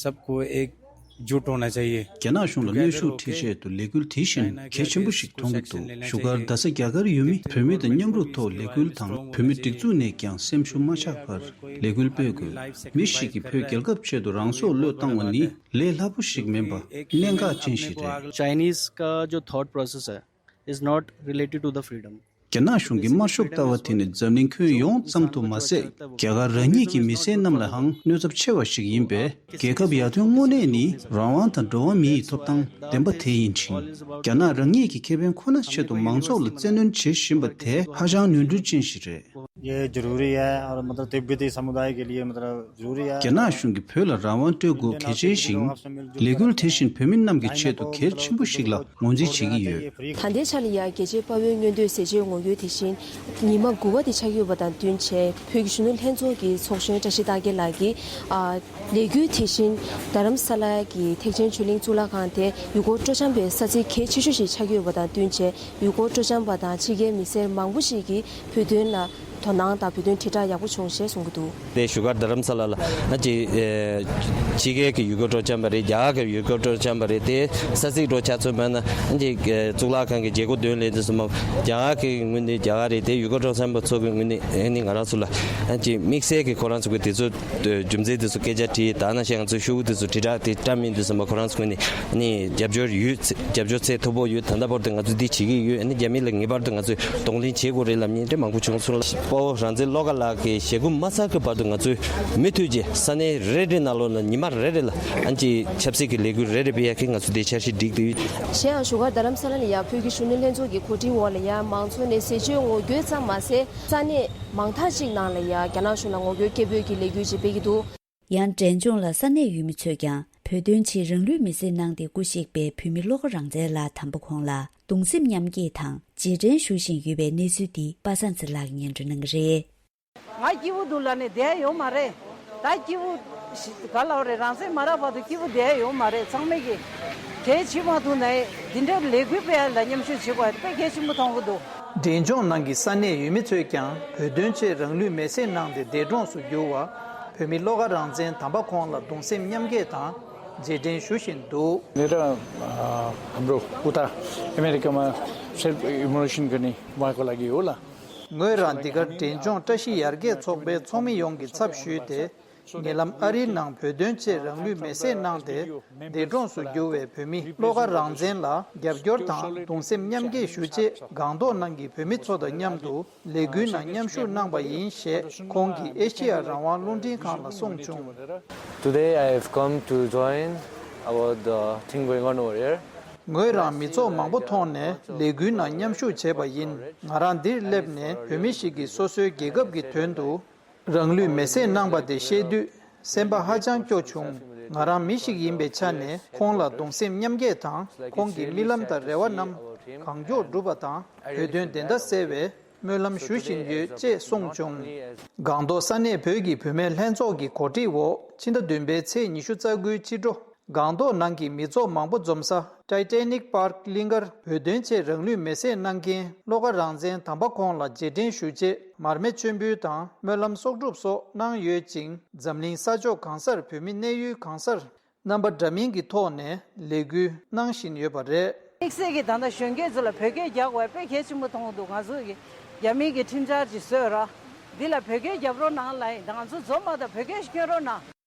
सबको एकजुट होना चाहिए। རྒྱ་ནག་གཞུང་ལ་གནོན་ཤུགས་སྤྲད་ཆེད་དུ་ལས་འགུལ་དེ་བཞིན་གལ་ཆེན་པོ་ཞིག་མཐོང་གི་འདུག་བཞུགས་སྒར་རྡ་ས་རྒྱ་གར་ཡུལ་མི་བོད་མི་དང་མཉམ་རུབ་ཐོག་ལས་འགུལ་དང་བོད་མི་སྒྲིག་འཛུགས་ནས་ཀྱང་སེམས་ཤུགས་མ་ཆག་པར་ལས་འགུལ་སྤེལ་དགོས། མི་ཞིག་གིས་བོད་རྒྱལ་ཁབ་ཆེད་དུ་རང་སྲོག་བློས་བཏང་བ་ནི་ལས་སླ་པོ་ཞིག་མིན་པ་གནད་འགག་ཅན་ཞིག་རེད། चाइनीज का जो थॉट प्रोसेस है, is not related to the freedom. རྒྱ་ནག་གཞུང་གི་དམར་ཤོག་ལྟ་བ་དེ་ནི་འཛམ་གླིང་ཁྱོན་ཡོངས་ཙམ་དུ་མ་ཟད། རྒྱ་གར་རང་ཉིད་ཀྱི་མི་སེར་རྣམས་ལའང་གནོད་ཚབས་ཆེ་བ་ཞིག་ཡིན་པས། རྒྱལ་ཁབ་ཡར་ཐོན་དངོས་གནས་ནི་རང་དབང་དང་འགྲོ་བ་མིའི་ཐོབ་ཐང་བདེན་པ་དེ་ཡིན་ཕྱིན། རྒྱ་ནག་རང་ཉིད་ཀྱི་ཁེ་ཕན་ཁོ་ན་ཆེད་དུ་མང་ཚོགས་ལ་བཙན་གནོན་བྱེད་བཞིན་པ་དེ་ཧ་ཅང་ནོར་འཁྲུལ་ཅན་ཞིག་རེད། ये जरूरी है और मतलब तिब्बती समुदाय के लिए मतलब जरूरी है। རྒྱ་ནག་གཞུང་གིས་བོད་ལ་རང་དབང་སྤྲོད་དགོས་གལ་ཆེན་ཞིང་། ལས་འགུལ་དེ་བཞིན་བོད་མི་རྣམས་ཀྱི་ཆེད་དུ་གལ་ཆེན་པོ་ཞིག་ལ་ངོས་འཛིན་བྱེད་ཀྱི་ཡོད། ད་ལྟའི་ཆ་ལ་ཡང་རྒྱལ་གཅེས་དཔའ་བོའི་མངོན་འདོད་ཟས་བཅད་ངོ་རྒོལ་དེ་བཞིན་ཉི་མ་དགུ་པ་དེ་ཆགས་ཡོད་པ་དང་བསྟུན་བྱས། བོད་ཀྱི་གཞོན་ནུ་ལྷན་ཚོགས་ཀྱི་ཚོགས་གཞོན་བཀྲ་ཤིས་རྟགས་བརྒྱད་ལགས་ཀྱིས། ཨ། ལས་འགུལ་དེ་བཞིན་རྡ་རམ་ས་ལ་གི་ཐེག་ཆེན་ཆོས་གླིང་གཙུག་ལག་ཁང་དེ་ཡུལ་སྐོར་སྤྲོ་འཆམ་པའི་ས་ཚིགས་གལ་ཆེ་ཤོས་ཤིག་ཆགས་ཡོད་པ་དང་བསྟུན་བྱས། ཡུལ་སྐོར་སྤྲོ་འཆམ་པ་དང་ཕྱི་རྒྱལ་མི་སེར་མང་པོ་ཞིག་གིས་བོད་དོན་ལ་དོ་སྣང་དང་བོད་དོན་དྲིལ་བསྒྲགས་ཡག་པོ་བྱུང་ཞེས་གསུང་གི་འདུག་དེ་བཞུགས་སྒར་རྡ་རམ་ས་ལ་ལ་ཨ་ཅེ་ཨེ་ཕྱི་རྒྱལ་གྱི་ཡུལ་སྐོར་སྤྲོ་འཆམ་པ་རེད། རྒྱ་གར་གྱི་ཡུལ་སྐོར་སྤྲོ་འཆམ་པ་རེད། དེ་ས་ཚིགས་འགྲོ་ཆ་ཚོད་མ་ན་ཨ་ཅེ་གཙུག་ལག་ཁང་གི་བྱེད་སྒོ་དོན་ལས་དེ་ཚོ་མ་རྒྱ་གར་གྱི་ངོས་ནས་རྒྱ་གར་རེད། དེ་ཡུལ་སྐོར་སྤྲོ་འཆམ་པ་ཚོ་གི་ངོས་ནས་ཨ་ནི་ང་རང་ཚོ་ལ་ཨ་ཅེ་དམིགས་བསལ་གྱི་ཁོ་རང་ཚོ་གི་དེ་ཚོ་རྒྱུ་མཚན་དེ་ཚོ་སྐད་ཆ་དྲིས། ད་ནང་བཞིན་ང་ཚོའི་ཤོག་བུ་དེ་ཚོ་དྲིལ་བསྒྲགས་དེ་བཀྲམ་མིན་དུས་ཙམ་པ་ཁོ་རང་ཚོ་ངོས་ནས་ནི་རྒྱབ་སྐྱོར་ཡོད། རྒྱབ་སྐྱོར་ཚད་མཐོ་པོ་ཡོད། ད་ལྟ་བར་དུ་ང་ཚོ་འདི་བྱེད་ཀྱི་ཡོད། ཨ་ནི་རྒྱ་མི་ལ་ངེས་པར་དུ་ང་ཚོས་གདོང་ལེན་བྱེད་དགོས་རེད་ལབ་མཁན་དེ་མང་པོ་བྱུང་སོང་ལ། དཔའ་བོ་རང་བཙན་བློ་དགའ་ལགས་ཀྱི་ཞལ་སྐུ་མ་ཚར་གྱི་བར་དུ་ང་ཚོས་མུ་མཐུད་ཀྱི་ས་གནས་རེ་རེ་ནང་ལོགས་ལ་ཉི་མ་རེ་རེ་ལ་ཨ་ནི་ཆབ་སྲིད་ཀྱི་ལས་འགུལ་རེ་རེ་སྤེལ་ཡག་གི་ང་ཚོ་འདི་འཆར་གཞི་སྒྲིག་བསྡད་ཡོད། གཞན་ཡང་བཞུགས་སྒར་རྡ་རམ་ས་ལ་ནས་ཡང་བོད་ཀྱི་གཞོན་ནུ་ལྷན་ཚོགས་ཀྱི་གོ་སྒྲིག་འོག་ལ་ཡང་མང་ཚོགས་ནས་ཟས་བཅད་ངོ་རྒོལ་ཙམ་མ་ཟད། ས་གནས་མང་དག་ཅིག་ནང་ལ་ཡང་རྒྱ་ནག་གཞུང་ལ་ངོ་རྒོལ་སྐད་འབོད་ཀྱི་ལས་འགུལ་ཅིག་སྤེལ་གྱི་འདུག་ཡང་འབྲས་ལྗོངས་ལ་ས་གནས་ཡུལ་མི་ཚོས་ཀྱང་བོད་དོན་ཆེད་རང་ལུས་མེར་སྲེག་གནང་སྟེ་སྐུ་གཤེགས་པའི་བོད་མི་བློ་དགའ་རང་བཙན་ལགས་དམ་པ་ཁོང་ལ་གདུང་སེམས་མཉམ་སྐྱེད་དང་རྗེས་དྲན་ཞུ་བཞིན་ཡོད་པའི་གནས་ཚུལ་འདི་པ་སངས་ཚེ་ལགས་ཀྱིས་སྙན་སྒྲོན་གནང་གི་རེད། ང་སྐྱིད་པོ་འདུག་ལབ་ནས་བསྡད་ཡོད་མ་རེད། ད་སྐྱིད་པོ་ཞི་ག་ལབ་རེད། རང་བཙན་མ་རག་བར་དུ་སྐྱིད་པོ་བསྡད་ཡོད་མ་རེད། ཚང་མས་ཀྱི་གལ་ཆེ་མ་ཐུག་ནའི་འདི་འདྲའི་ལས་འགུལ་སྤེལ་ཡ་ལ་མཉམ་ཞུགས་བྱེད་དགོས་ཡ་དཔེ་གལ་ཆེན་པོ་མཐོང་གི་འདུག་འབྲས་ལྗོངས་ནང་གི་ས་གནས་ཡུལ་མི་ཚོས་ཀྱང་བོད་དོན་ཆེད་རང་ལུས་མེར་སྲེག་གནང་སྟེ་འདས་གྲོངས་སུ་གྱུར་བ་བོད་མི་བློ་དགའ་རང་བཙན་དམ་པ་ཁོང་ལ་གདུང་སེམས་མཉམ་སྐྱེད་དང་རྗེས་དྲན་ཞུ་བཞིན་འདུག मेरा अ, हाम्रो उता अमेरिकामा सेल्फ इमोलेसन गर्ने उहाँको लागि होला। ངོས་རང་འདི་གར་འབྲས་ལྗོངས་བཀྲ་ཤིས་ཡར་རྒྱས་ཚོགས་པའི་ཚོགས་མི་ཡོངས་ཀྱི་ཚབ་ཞུས་ཏེ། ཉེ་ལམ་ཨ་རིའི་ནང་བོད་དོན་ཆེད་རང་ལུས་མེར་སྲེག་གནང་སྟེ་འདས་གྲོངས་སུ་གྱུར་བའི་བོད་མི་བློ་དགའ་རང་བཙན་ལ་རྒྱབ་སྐྱོར་དང་གདུང་སེམས་མཉམ་སྐྱེད་ཞུ་ཆེད་སྒང་ཏོག་ནང་གི་བོད་མི་ཚོ་དང་མཉམ་དུ་ལས་འགུལ་ནང་མཉམ་ཞུགས་གནང་པ་ཡིན་ཞེས་ཁོང་གིས་ཨེ་ཤེ་ཡ་རང་དབང་རླུང་འཕྲིན་ཁང་ལ་གསུངས་བྱུང་། Today I have come to join about the thing going on over here. ངོས་རང་མི་ཚོགས་མང་པོ་མཐོང་ནས་ལས་འགུལ་ནང་མཉམ་ཞུགས་བྱས་པ་ཡིན། ང་རང་འདིར་སླེབས་ནས་བོད་མི་ཞིག་གིས་སོ་སོའི་རྒྱལ་ཁབ་ཀྱི་དོན་དུ་རང་ལུས་མེར་སྲེག་གནང་པ་དེ་ཤེས་དུས་སེམས་པ་ཧ་ཅང་སྐྱོ་བྱུང་། ང་རང་མི་ཞིག་ཡིན་པའི་ཆ་ནས་ཁོང་ལ་གདུང་སེམས་མཉམ་སྐྱེད་དང་ཁོང་གི་རྨི་ལམ་དང་རེ་བ་རྣམས་གང་མགྱོགས་འགྲུབ་པ་དང་བོད་དོན་བདེན་མཐའ་གསལ་བའི་སྨོན་ལམ་ཞུ་བཞིན་ཡོད་ཅེས་གསུངས་བྱུང་། སྒང་ཏོག་ས་གནས་བོད་ཀྱི་བུད་མེད་ལྷན་ཚོགས་ཀྱི་གོ་སྒྲིག་འོག་ཕྱི་ཟླ་བདུན་པའི་ཚེས་ཉི་ཤུ་རྩ་དགུའི་ཕྱི་དྲོ། སྒང་ཏོག་ནང་གི་མི་ཚོགས་མང་པོ་འཛོམས་ས་Titanic Park་གླིང་གར་བོད་དོན་ཆེད་རང་ལུས་མེར་སྲེག་གནང་མཁན་བློ་དགའ་རང་བཙན་དམ་པ་ཁོང་ལ་རྗེས་དྲན་ཞུ་ཆེད་མར་མེ་མཆོད་འབུལ་དང་སྨོན་ལམ་གསོག་སྒྲུབ་སོགས་གནང་ཡོད་ཅིང་། འཛམ་གླིང་ས་ཕྱོགས་གང་སར་བོད་མི་གནས་ཡུལ་གང་སར་རྣམ་པ་འདྲ་མིན་གྱི་ཐོག་ནས་ལས་འགུལ་གནང་བཞིན་ཡོད་པ་རེད། དམིགས་བསལ་གྱི་ད་ལྟ་གཞོན་སྐྱེས་ཚོ་ལ་བོད་སྐད་རྒྱག་དགོས་དཔེ་གལ་ཆེན་པོ་མཐོང་གི་འདུག་ང་ཚོ་གི་རྒྱ་མིའི་གི་ཁྲིམས་འཆར་ཅིག་བཟོས་ར། འདི་ལ་བོད་སྐད་རྒྱབ་རོགས་གནང་ལ་ཡིན། ད་ང་ཚོ་འཛོམས་མ་ད་བོད་སྐད་ཞིག་སྐྱོན་རོགས་གནང་།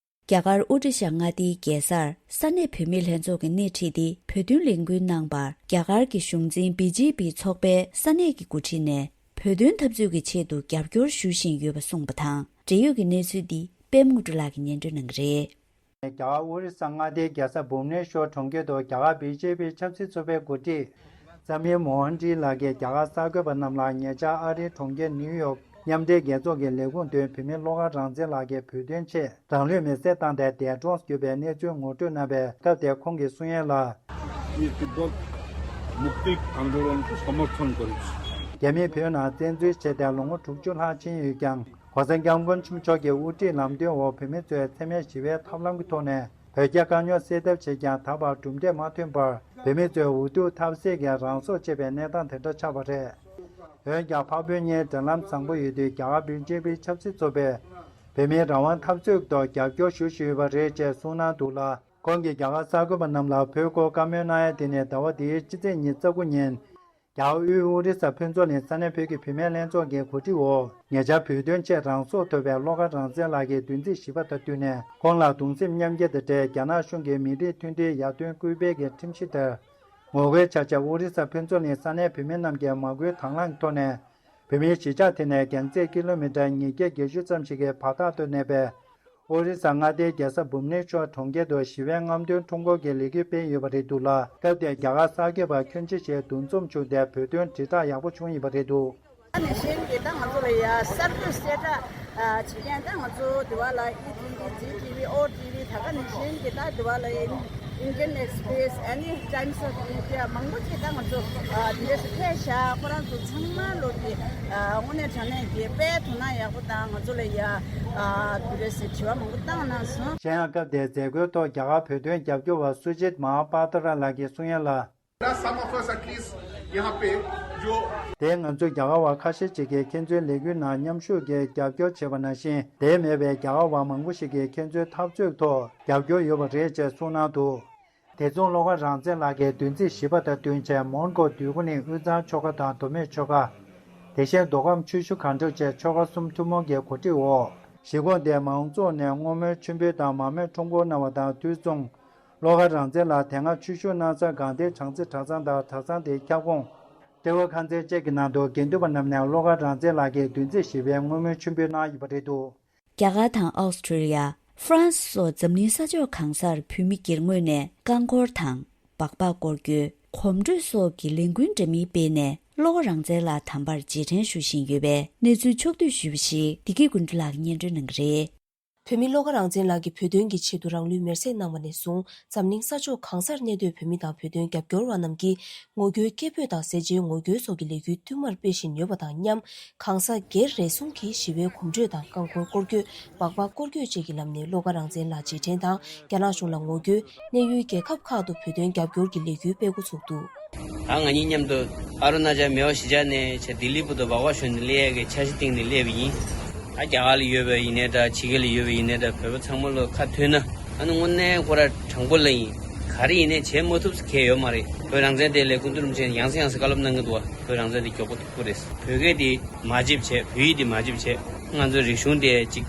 རྒྱ་གར་ཨོ་ཏི་ཤ་མངའ་སྡེའི་རྒྱལ་སར་ས་གནས་བོད་མི་ལྷན་ཚོགས་ཀྱིས་སྣེ་ཁྲིད་དེ་བོད་དོན་ལས་འགུལ་གནང་བར། རྒྱ་གར་གྱི་གཞུང་འཛིན་བི་ཇེ་པི་ཚོགས་པའི་ས་གནས་ཀྱི་འགོ་ཁྲིད་ནས་བོད་དོན་འཐབ་རྩོད་ཀྱི་ཆེད་དུ་རྒྱབ་སྐྱོར་ཞུ་བཞིན་ཡོད་པ་གསུངས་པ་དང་། འབྲེལ་ཡོད་ཀྱི་གནས་ཚུལ་འདི་པད་མ་དངོས་གྲུབ་ལགས་ཀྱིས་སྙན་སྒྲོན་གནང་གི་རེད། རྒྱ་གར་ཨོ་རི་ས་མངའ་སྡེའི་རྒྱལ་ས་བྷུབ་ནེ་ཤོར་གྲོང་ཁྱེར་དུ་རྒྱ་གར་བི་ཇེ་པི་ཆབ་སྲིད་ཚོགས་པའི་འགོ་ཁྲིད་ཙམ་ཡེ་མོ་ཧན་ཏི་ལགས་ཀྱིས་རྒྱ་གར་གསར་འགོད་པ་རྣམས་ལ་ཉེ་ཆར་ཨ་རིའི་གྲོང་ཁྱེར་ནིའུ་ཡོག་མཉམ་འབྲེལ་རྒྱལ་ཚོགས་ཀྱི་ལས་ཁུངས་མདུན་བོད་མི་བློ་དགའ་རང་བཙན་ལགས་ཀྱིས་བོད་དོན་ཆེད་རང་ལུས་མེར་སྲེག་བཏང་སྟེ་འདས་གྲོངས་ཡོད་པའི་གནས་ཚུལ་ངོ་སྤྲོད་གནང་བའི་སྐབས་དེར་ཁོང་གིས་གསུང་ཡས་ལ། ये तिब्बत मुक्ति आंदोलन को समर्थन करूँ। རྒྱ་མིས་བོད་ནང་བཙན་འཛུལ་བྱས་ཏེ་ལོ་ངོ་དྲུག་ཅུ་ལྷག་ཕྱིན་ཡོད་ཀྱང་། ྋགོང་ས་ྋསྐྱབས་མགོན་ཆེན་པོ་མཆོག་གི་དབུ་ཁྲིད་ལམ་སྟོན་འོག་བོད་མི་ཚོས་འཚེ་མེད་ཞི་བའི་ཐབས་ལམ་གྱི་ཐོག་ནས་བོད་རྒྱ་དཀའ་རྙོག་སེལ་ཐབས་བྱས་ཀྱང་། ད་བར་གྲུབ་འབྲས་མ་ཐོན་པར་བོད་མི་ཚོས་འུ་ཐུག་ཐབས་ཟད་ཀྱིས་རང་སྲོག་བཅད་པའི་གནས་སྟངས་དེ་འདྲ་ཆགས་པ་རེད། འོན་ཀྱང་། འཕགས་བོད་གཉིས་འབྲེལ་ལམ་བཟང་པོ་ཡོད་དུས། རྒྱ་གར་བི་ཇེ་པི་ཆབ་སྲིད་ཚོགས་པས་བོད་མིའི་རང་དབང་འཐབ་རྩོད་ཐོག་རྒྱབ་སྐྱོར་ཞུ་བཞིན་ཡོད་པ་རེད་ཅེས་གསུངས་གནང་འདུག་ལ། ཁོང་གིས་རྒྱ་གར་གསར་འགོད་པ་རྣམས་ལ་བོད་སྐོར་བཀའ་མོལ་གནང་ཡ་དེ་ནི་ཟླ་བ་འདིའི་ཕྱི་ཚེས་ཉི་ཤུ་རྩ་དགུ་ཉིན། རྒྱ་གར་དབུས་ཨོ་རི་ས་ཕུན་ཚོགས་གླིང་ས་གནས་བོད་ཀྱི་བུད་མེད་ལྷན་ཚོགས་ཀྱི་གོ་སྒྲིག་འོག་ཉེ་ཆར་བོད་དོན་ཆེད་རང་སྲོག་བཏོལ་བའི་བློ་དགའ་རང་བཙན་ལགས་ཀྱི་བདུན་ཚིགས་བཞི་པ་དང་བསྟུན་ནས། ཁོང་ལ་གདུང་སེམས་མཉམ་སྐྱེད་དང་འབྲེལ། རྒྱ་ནག་གཞུང་གིས་མི་རིགས་མཐུན་སྒྲིལ་ཡར་ཐོན་སྐུལ་སྤེལ་གྱི་ཁྲིམས་གཞི་ལྟར། ངོ་རྒོལ་བྱ་ཆེད་ཨོ་རི་ས་ཕུན་ཚོགས་གླིང་ས་གནས་བུད་མེད་རྣམས་ཀྱིས་མ་བསྐུལ་དང་བླངས་ཐོག་ནས། བོད་མིའི་གཞིས་ཆགས་དེ་ནས་རྒྱང་ཚད་ཀི་ལོ་མི་ཊར་ཉིས་བརྒྱ་བརྒྱད་ཅུ་ཙམ་ཞིག་གི་བར་ཐག་ཏུ་གནས་པའི་ཨོ་རི་ས་མངའ་སྡེའི་རྒྱལ་ས་བྷུབ་ནེ་ཤོར་གྲོང་ཁྱེར་དུ་ཞི་བའི་རྔམ་སྟོན་ཁྲོམ་སྐོར་གྱི་ལས་འགུལ་སྤེལ་ཡོད་པ་རེད་འདུག་ལ། སྐབས་དེར་རྒྱ་གར་གསར་འགོད་པ་ཁྱོན་ཆེ་ཞིག་འདུ་འཛོམས་བྱུང་སྟེ། བོད་དོན་དྲིལ་བསྒྲགས་ཡག་པོ་བྱུང་ཡོད་པ་རེད་འདུག། ནང་བཞིན་གྱི་ད་ང་ཚོ་ལ་ཡ་གསར་འགོད་གསལ་བསྒྲགས་བྱེད་མཁན། ད་ང་ཚོ་དེ་བ་ལ་ཨི་ཊི་ཝི། ཛི་ཊི་ཝི། ཨོ་ཊི་ཝི། ད་ག་ནང་བཞིན་གྱི་ད་དེ་བ་ལ་ཨིན་ཌི་ཡན་ཨེག་སི་པི་རེ་སི། ཨ་ནི་ཊའིམ་སི་ཨོཕ་ཨིན་ཌི་ཡ་མང་པོ་ཅིག་ད་ང་ཚོ་དེ་འདྲས་སུ་ཕེབས་ཤག། ཁོ་རང་ཚོ་ཚང་མ་ལོ་གི་དངོས་གནས་དྲང་གནས་ཀྱི་དཔེ་དོ་སྣང་ཡག་པོ་དང་། ང་ཚོ་ལ་ཡ་དེ་འདྲས་སུ་དྲི་བ་མང་པོ་བཏང་གནང་སོང་། གཞན་ཡང་། སྐབས་དེའི་མཛད་སྒོའི་ཐོག་རྒྱ་གར་བོད་དོན་རྒྱབ་སྐྱོར་བ་སུ་ཇིད་མ་ཧཱ་པ་ཏྲ་ལགས་ཀྱིས་གསུང་ཡ་ལ། Some of us at least यहाँ पे जो དེ་ང་ཚོ་རྒྱ་གར་བ་ཁ་ཤས་ཅིག་གིས་ཁྱེད་ཚོའི་ལས་འགུལ་ནང་མཉམ་ཞུགས་ཀྱིས་རྒྱབ་སྐྱོར་བྱས་པ་ནང་བཞིན། དེ་མེད་པའི་རྒྱ་གར་བ་མང་པོ་ཞིག་གིས་ཁྱེད་ཚོའི་འཐབ་རྩོད་ཐོག་རྒྱབ་སྐྱོར་ཡོད་པ་རེད་ཅེས་གསུངས་གནང་འདུག། དེ་མཚུངས། བློ་དགའ་རང་བཙན་ལགས་ཀྱིས་བདུན་ཚིགས་བཞི་པ་དང་བསྟུན་བྱས། མོན་གྷོ་འདོད་རྒུ་གླིང་དབུས་གཙང་ཆོལ་ཁ་དང་མདོ་སྨད་ཆོལ་ཁ། དེ་བཞིན་མདོ་ཁམས་ཆུ་བཞི་སྒང་དྲུག་བཅས་ཆོལ་ཁ་གསུམ་ཐུན་མོང་གི་གོ་སྒྲིག་འོག། གཞིས་ཁོངས་དེའི་མང་ཚོགས་ནས་སྔོན་མོའི་མཆོད་འབུལ་དང་མ་རྨོས་ཁྲོམ་སྐོར་གནང་བ་དང་དུས་མཚུངས། བློ་དགའ་རང་བཙན་ལགས་དེ་སྔ་ཆུ་ཤུར་སྣང་ས་སྒང་སྡེའི་བྱང་རྩེ་གྲྭ་ཚང་དང་གྲྭ་ཚང་དེའི་ཁྱབ་ཁོངས་སྤྲེའུ་ཁང་ཚན་བཅས་ཀྱི་ནང་དུ། དགེ་འདུན་པ་རྣམས་ནས་བློ་དགའ་རང་བཙན་ལགས་ཀྱི་བདུན་ཚིགས་བཞི་པའི་སྔོན་མོའི་མཆོད་འབུལ་གནང་ཡོད་པ་རེད་འདུག། རྒྱ་གར་དང་ཨོ་སི་ཀྲི་ལི་ཡ། ཧྥ་རན་སི་སོགས་འཛམ་གླིང་ས་ཕྱོགས་གང་སར་བོད་མི་སྒེར་ངོས་ནས་རྐང་འཁོར་དང་། སྦག་སྦག་སྐོར་སྐྱོད། གོམ་བགྲོད་སོགས་ཀྱི་ལས་འགུལ་འདྲ་མིན་སྤེལ་ནས། བློ་དགའ་རང་བཙན་ལགས་དམ་པར་རྗེས་དྲན་ཞུ་བཞིན་ཡོད་པའི་གནས་ཚུལ་ཕྱོགས་བསྡུས་ཞུས་པ་ཞིག་བདེ་སྐྱིད་ཀུན་གྲོལ་ལགས་ཀྱིས་སྙན་སྒྲོན་གནང་གི་རེད། བོད་མི་བློ་དགའ་རང་བཙན་ལགས་ཀྱིས་བོད་དོན་གྱི་ཆེད་དུ་རང་ལུས་མེར་སྲེག་གནང་བ་ནས་བཟུང་། འཛམ་གླིང་ས་ཕྱོགས་གང་སར་གནས་སྡོད་བོད་མི་དང་བོད་དོན་རྒྱབ་སྐྱོར་བ་རྣམས་ཀྱིས། ངོ་རྒོལ་སྐད་འབོད་དང་། ཟས་བཅད་ངོ་རྒོལ་སོགས་ཀྱི་ལས་འགུལ་བསྟུད་མར་སྤེལ་བཞིན་ཡོད་པ་དང་མཉམ། གང་ཟག་སྒེར་རེ་ཟུང་གིས་ཞི་བའི་གོམ་བགྲོད་དང་། རྐང་འཁོར་སྐོར་སྐྱོད། སྦག་སྦག་སྐོར་སྐྱོད་བཅས་ཀྱི་ལམ་ནས་བློ་དགའ་རང་བཙན་ལགས་རྗེས་དྲན་དང་། རྒྱ་ནག་གཞུང་ལ་ངོ་རྒོལ། གནས་ཡུལ་རྒྱལ་ཁབ་ཁག་ཏུ་བོད་དོན་རྒྱབ་སྐྱོར་གྱི་ལས་འགུལ་སྤེལ་འགོ་ཚུགས་འདུག། ད་ང་གཉིས་མཉམ་དུ་ཨ་རུ་ན་ཅལ་མེའོ་གཞིས་ཆགས་ནས་བྱས་ལྡི་ལི་བར་དུ་སྦག་སྦག་ཞོན་ནས་སླེབས་ཡས་ཀྱི་འཆར་གཞི་བཏིང་ནས་སླེབས་པ་ཡིན། ད་རྒྱ་གར་ལ་ཡོད་པ་ཡིན་ནའི་འདྲ། ཕྱི་རྒྱལ་ལ་ཡོད་པ་ཡིན་ནའི་འདྲ། བོད་པ་ཚང་མ་ལ་ཁ་མཐུན་ན། ཨ་ནི་དངོས་གནས་ཁོ་ར་དྲང་པོ་ལ་ཡིན། ག་རེ་ཡིན་ནའི་བྱེད་མ་ཐུབ་ཟེར་མཁན་ཡོད་མ་རེད། བོད་རང་བཙན་དེ་ལས་སྐུ་མདུན་རིན་པོ་ཆེ་ཡང་སེ་ཡང་སེ་བཀའ་སློབ་གནང་གི་འདུག་བ། བོད་རང་བཙན་དེ་མགྱོགས་པོ་ཐུབ་ཀྱི་རེད། བོད་སྐད་དེ་མ་བརྗེད་བྱས། བོད་ཡིག་དེ་མ་བརྗེད་བྱས། ང་ཚོའི་རིག་གཞུང་དེ་ཅིག་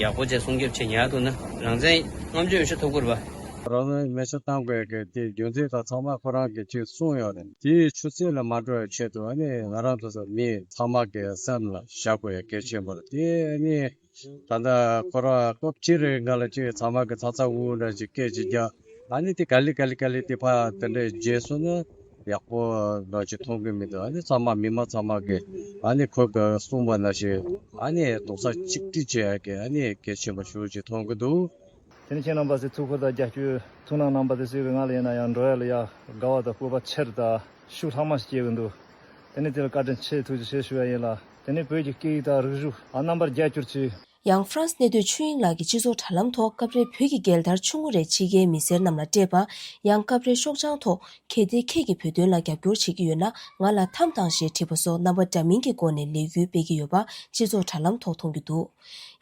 ཡག་པོ་བྱས་སྲུང་སྐྱོབ་བྱས་ཉར་ཐུབ་ན། རང་བཙན་རྔམ་བརྗོད་ཡོད་ཤོས་ཐོབ་ཀྱི་རེད་བ། རང་བཙན་མེ་ཤ་བཏང་དགོས་ཀྱི་དེ་རྒྱུ་མཚན་དང་ཚང་མ་ཁོ་རང་གིས་ཅིག་གསུངས་ཡོད་རེད། དེའི་ཆུ་ཚད་ལ་མ་འགྲོ་བའི་ཆེད་དུ། ཨ་ནི་ང་རང་ཚོ་ཚོ་མི་ཚང་མ་གི་སེམས་ལ་བཞག་དགོས་ཡ་གལ་ཆེན་པོ་རེད། དེ་ཨ་ནི་ད་ལྟ་ཁོ་རང་སྐབས་གཅིག་རེ་སྔ་ལ་ཅིག་ཚང་མ་གི་ཚ་ཚ་འུར་འུར་འདྲ་ཅིག་སྐད་ཅིག་རྒྱག། ཨ་ནི་དེ་ག་ལེ་ག་ལེ་ག་ལེ་དེ་ཕར་དེ་འདྲའི་བརྗེད་སོང་ན་ཡག་པོ་འདྲ་ཅིག་མཐོང་གི་མི་འདུག། ཨ་ནི་ཚང་མ་མི་མང་ཚང་མ་གི་ཨ་ནི་ཁོ་གི་གསུངས་པ་ནང་བཞིན་ཨ་ནི་རྡོག་རྩ་གཅིག་སྒྲིལ་བྱེད་ཡ་གི་ཨ་ནི་གལ་ཆེན་པོ་ཞེ་པོ་ཅིག་མཐོང་གི་འདུག། དེ་ནས་ཁྱེད་རྣམ་པ་ཚོས་ཐུགས་ཁུར་དང་རྒྱབ་སྐྱོར། ཐུགས་སྣང་གནང་བ་དེ་ཚོའི་ངང་ལ་ཡིན་ན་ཡང་འགྲོ་ཡ་ལ་ཡ་དགའ་བ་དང་སྤོབས་པ་ཆེ་རུ་དང་ཤུགས་ལྷག་མ་ཞིག་སྐྱེ་གི་འདུག། དེ་ནས་དེ་ལ་བཀའ་དྲིན་ཆེ། ཐུགས་རྗེ་ཆེ་ཞུ་བ་ཡིན་ལ། དེ་ནས་བོད་ཀྱི་སྐད་ཡིག་དང་རིག་གཞུང་ཨ་རྣམ་པར་རྒྱ་སྒྱུར་བྱེད། ཡང་ཧྥ་རན་སི་གནས་སྡོད་ཆོས་དབྱིངས་ལགས་ཀྱིས་སྤྱི་ཚོགས་དྲ་ལམ་ཐོག་སྐབས་རེ་བོད་ཀྱི་རྒྱལ་དར་ཆུང་ངུ་རེ་ཕྱི་རྒྱལ་མི་སེར་རྣམས་ལ་སྤྲད་པ། ཡང་སྐབས་རེ་ཤོག་བྱང་ཐོག་གལ་ཏེ་ཁྱེད་ཀྱིས་བོད་དོན་ལ་རྒྱབ་སྐྱོར་བྱེད་ཀྱི་ཡོད་ན་ང་ལ་འཐམ་དང་ཞེས་བྲིས་པ་སོགས་རྣམ་པ་འདྲ་མིན་གྱི་སྒོ་ནས་ལས་འགུལ་སྤེལ་གྱི་ཡོད་པ་སྤྱི་ཚོགས་དྲ་ལམ་ཐོག་མཐོང་རྒྱུ་འདུག།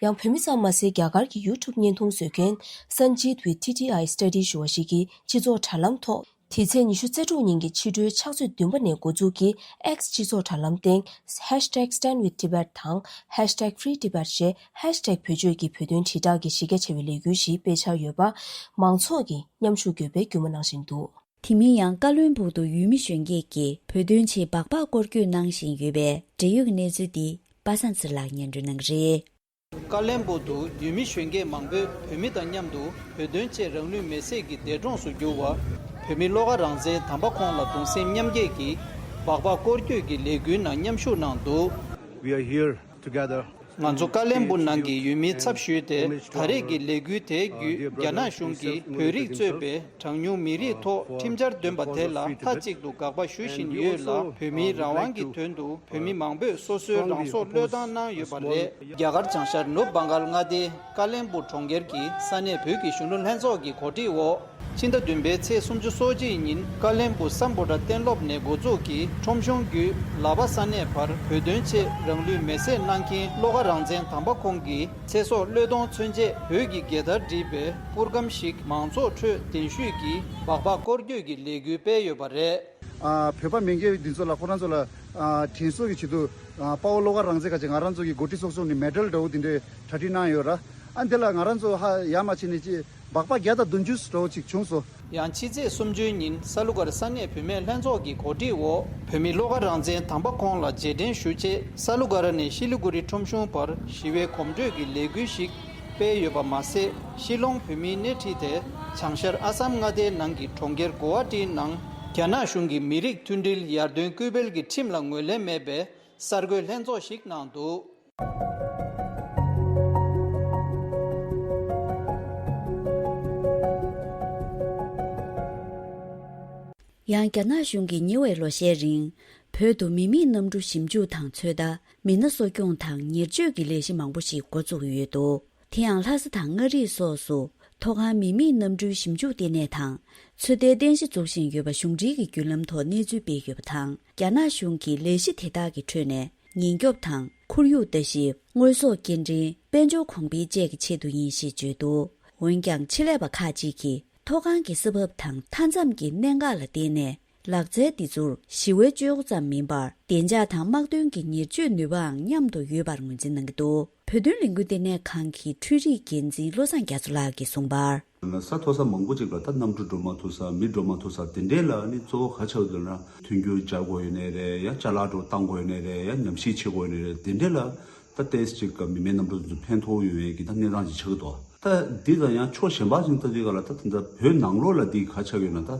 ཡང་བོད་མི་ཙམ་མ་ཟད། རྒྱ་གར་གྱི་ཡུ་ཊུབ་བརྙན་ཐུང་བཟོ་མཁན་Sanjeev with T T I Study ཞུ་བ་ཞིག་གིས་སྤྱི་ཚོགས་དྲ་ལམ་ཐོག་ དེ་ཚེས་ཉི་ཤུ་རྩ་དྲུག་ཉིན་གྱི་ཕྱི་དྲོའི་ཕྱག་ཚོད་བདུན་པ་ནས་འགོ་འཛུགས་ཀྱིས་X་སྤྱི་ཚོགས་དྲ་ལམ་སྟེང་Hashtag Stand With Tibet་དང་Hashtag Free Tibet་ཞེས་ཧེཤ་ཊེག་བེད་སྤྱོད་ཀྱིས་བོད་དོན་དྲིལ་བསྒྲགས་ཀྱི་གཞི་རྒྱ་ཆེ་བའི་ལས་འགུལ་ཞིག་སྤེལ་འཆར་ཡོད་པ། མང་ཚོགས་ཀྱིས་མཉམ་ཞུགས་དགོས་པའི་སྐུལ་མ་གནང་བཞིན་འདུག་དེ་མིན་ཡང་ཀ་བློན་སྦུག་ཏུ་ཡུལ་མི་གཞོན་སྐྱེས་ཀྱིས་བོད་དོན་ཆེད་སྦག་སྦག་སྐོར་སྐྱོད་གནང་བཞིན་ཡོད་པའི་འབྲེལ་ཡོད་ཀྱི་གནས་ཚུལ་འདི་པ་སངས་ཚེ་རིང་ལགས་སྙན་སྒྲོན་གནང་གི་རེད། ཀ་བློན་སྦུག་ཏུ་ཡུལ་མི་གཞོན་སྐྱེས་མང་པོས་བོད་མི་དང་མཉམ་དུ་བོད་དོན་ཆེད་རང་ལུས་མེར་སྲེག་གི་འདས་གྲོངས་སུ་གྱུར་བ། བོད་མི་བློ་དགའ་རང་བཙན་དམ་པ་ཁོང་ལ་གདུང་སེམས་མཉམ་སྐྱེད་ཀྱིས་སྦག་སྦག་སྐོར་སྐྱོད་ཀྱི་ལས་འགུལ་ནང་མཉམ་ཞུགས་གནང་འདུག We are here together. ང་ཚོ་ཀ་བློན་སྦུག་ནང་གི་ཡུལ་མིའི་ཚབ་ཞུས་ཏེ། ད་རེས་ཀྱི་ལས་འགུལ་དེའི་བརྒྱུད་རྒྱ་ནག་གཞུང་གིས་བོད་རིགས་གཙོས་པའི་གྲངས་ཉུང་མི་རིགས་ཐོག་ཁྲིམས་འཆར་འདོན་པ་དེ་ལ་མཐའ་གཅིག་ཏུ་དགག་པ་ཞུ་བཞིན་ཡོད་ལ། བོད་མིའི་རང་དབང་གི་དོན་དུ་བོད་མི་མང་པོས་སོ་སོའི་རང་སྲོག་བློས་བཏང་གནང་ཡོད་པ་རེད། རྒྱ་གར་བྱང་ཤར་ནུབ་བྷང་གཱལ་མངའ་སྡེའི་ཀ་བློན་སྦུག་གྲོང་ཁྱེར་གྱི་ས་གནས་བོད་ཀྱི་གཞོན་ནུ་ལྷན་ཚོགས་ཀྱི་གོ་སྒྲིག་འོག་ཕྱི་ཟླ་བདུན་པའི་ཚེས་སུམ་ཅུ་སོ་གཅིག་ཉིན་ཀ་བློན་སྦུག་སམ་བྷོ་ཊ་གཏན་སློབ་ནས་འགོ་འཛུགས་ཀྱིས་ཁྲོམ་གཞུང་བརྒྱུད་ལ་པ་ས་གནས་བར་བོད་དོན་ཆེད་རང་ལུས་མེར་སྲེག་གནང་མཁན་བློ་དགའ་རང་བཙན་དམ་པ་ཁོང་གི་ཚེ་སྲོག་བློས་གཏོང་མཚོན་ཆེད་བོད་ཀྱི་རྒྱལ་དར་བསྒྲིགས་པའི་པུར་སྒམ་ཞིག་མང་ཚོགས་ཁྲོད་གདན་ཞུས་ཀྱིས་སྦག་སྦག་སྐོར་སྐྱོད་ཀྱི་ལས་འགུལ་སྤེལ་ཡོད་པ་རེད། ཨ། བོད་པ་མི་སྒེར་འདི་ཚོ་ལ་ཁོ་རང་ཚོ་ལ་ཨ། དྲན་གསོ་གི་ཆེད་དུ་ཨ། དཔའ་བོ་བློ་དགའ་རང་བཙན་ཁ་ཅིག་ང་རང་ཚོ་གི་འགོ་ཁྲིད་ཚོགས་ཆུང་ནས་མེ་ཌལ་འདྲ་བོ་འདི་འདྲའི་གྲ་སྒྲིག་གནང་ཡོད་ར། ཨ། འདི་ལ་ང་རང་ཚོ་ཧ་ཡ་མ་བྱས་ནས་ཅི་སྦག་སྦག་བརྒྱ་དང་བདུན་ཅུ་འདྲ་བོ་ཅིག་བྱུང་སོང་། ཡང་ཕྱི་ཚེས་སུམ་ཅུའི་ཉིན་ས་ལུ་གར་ས་གནས་བུད་མེད་ལྷན་ཚོགས་ཀྱི་གོ་སྒྲིག་འོག་བོད་མི་བློ་དགའ་རང་བཙན་དམ་པ་ཁོང་ལ་རྗེས་དྲན་ཞུ་ཆེད་ས་ལུ་གར་ནས་ཤི་ལི་གུ་རི་ཁྲོམ་གཞུང་བར་ཞི་བའི་གོམ་བགྲོད་ཀྱི་ལས་འགུལ་ཞིག་སྤེལ་ཡོད་པ་མ་ཟད། ཤི་ལོང་བོད་མིའི་སྣེ་ཁྲིད་དེ་བྱང་ཤར་ཨ་སམ་མངའ་སྡེའི་ནང་གི་གྲོང་ཁྱེར་གོ་ཝ་ཊིའི་ནང་རྒྱ་ནག་གཞུང་གི་མི་རིགས་མཐུན་སྒྲིལ་ཡར་ཐོན་སྐུལ་སྤེལ་གྱི་ཁྲིམས་ལ་ངོས་ལེན་མེད་པའི་གསར་འགོད་ལྷན་ཚོགས་ཤིག་གནང་འདུག་ཡང་རྒྱ་ནག་གཞུང་གིས་ཉེ་བའི་ལོ་ཤས་རིང་བོད་དུ་མི་མེད་གནམ་གྲུ་ཞིབ་འཇུག་དང་ཚོད་ལྟ། མི་སྣ་གསོ་སྐྱོང་དང་ཉེར་སྤྱོད་ཀྱི་ལས་གཞི་མང་པོ་ཞིག་འགོ་བཙུགས་ཡོད་འདུག་དེ་ཡང་ལྷ་ས་དང་མངའ་རིས་སོགས་སུ་མཐོ་སྒང་མི་མེད་གནམ་གྲུའི་ཞིབ་འཇུག་ལྟེ་གནས་དང་ཚོད་ལྟའི་རྟེན་གཞི་འཛུགས་བཞིན་ཡོད་པ་གཞུང་འབྲེལ་གྱི་བརྒྱུད་ལམ་ཐོག་གནས་ཚུལ་སྤེལ་ཡོད་པ་དང་། རྒྱ་ནག་གཞུང་གིས་ལས་གཞི་དེ་དག་གི་ཁྲོད་ནས་ཉེན་སྐྱོབ་དང་ཁོར་ཡུག་ལྟ་ཞིབ། དངོས་ཟོག་སྐྱེལ་འདྲེན། དཔལ་འབྱོར་གོང་འཕེལ་བཅས་ཀྱི་ཆེད་དུ་ཡིན་ཞེས་བརྗོད་འདུག་འོན་ཀྱང་ཆེད་ལས་པ་ཁག་ཅིག་གིས་མཐོ་སྒང་གི་ས་བབ་དང་མཐའ་མཚམས་ཀྱི་གནད་འགག་ལ་བརྟེན་ནས། ལག་རྩལ་འདི་ཚོར་ཞི་བའི་སྤྱོད་སྒོ་ཙམ་མིན་པར་བདེ་འཇགས་དང་དམག་དོན་གྱི་ཉེར་སྤྱོད་ནུས་པའང་མཉམ་དུ་ཡོད་པར་ངོས་འཛིན་གནང་གི་འདུག་བོད་དོན་ལས་འགུལ་ལྟེ་གནས་ཁང་གི་འཕྲུལ་རིག་འགན་འཛིན་བློ་བཟང་རྒྱ་མཚོ་ལགས་ཀྱིས་གསུངས་པར། ས་མཐོ་ས་མང་པོ་ཅིག་ལ་ད་གནམ་གྲུ་འགྲོ་མ་ཐུབ་ས། མི་འགྲོ་མ་ཐུབ་ས་དེ་འདྲས་ལ་ནི་གཙོ་བོ་ག་ཆགས་འདུག་ན། མཐུན་འགྱུར་སྦྱར་དགོས་ཡོད་ནའི་རེད། ཡ་ཅ་ལག་འགྲོ་བཏང་དགོས་ཡོད་ནའི་རེད། ཡ་ཉམས་ཞིབ་བྱེད་དགོས་ཡོད་ནའི་རེད། དེ་འདྲས་ལ་ད་ཏོག་ཙམ་ཅིག་གི་མི་མེད་གནམ་གྲུ་ཚོ་ཕན་ཐོགས་ཡོང་ཡས་ཀྱི་ད་གནས་སྟངས་ཅིག་ཆགས་ཀྱི་འདུག་ད་འདི་དང་ཡང་ཕྱོགས་གཞན་པ་ཞིག་ལྟ་དུས་ག་ལ་ད་ད་ལྟ་བོད་ནང་ལོགས་ལ་འདི་ག་ཆགས་ཡོད་ན། ད་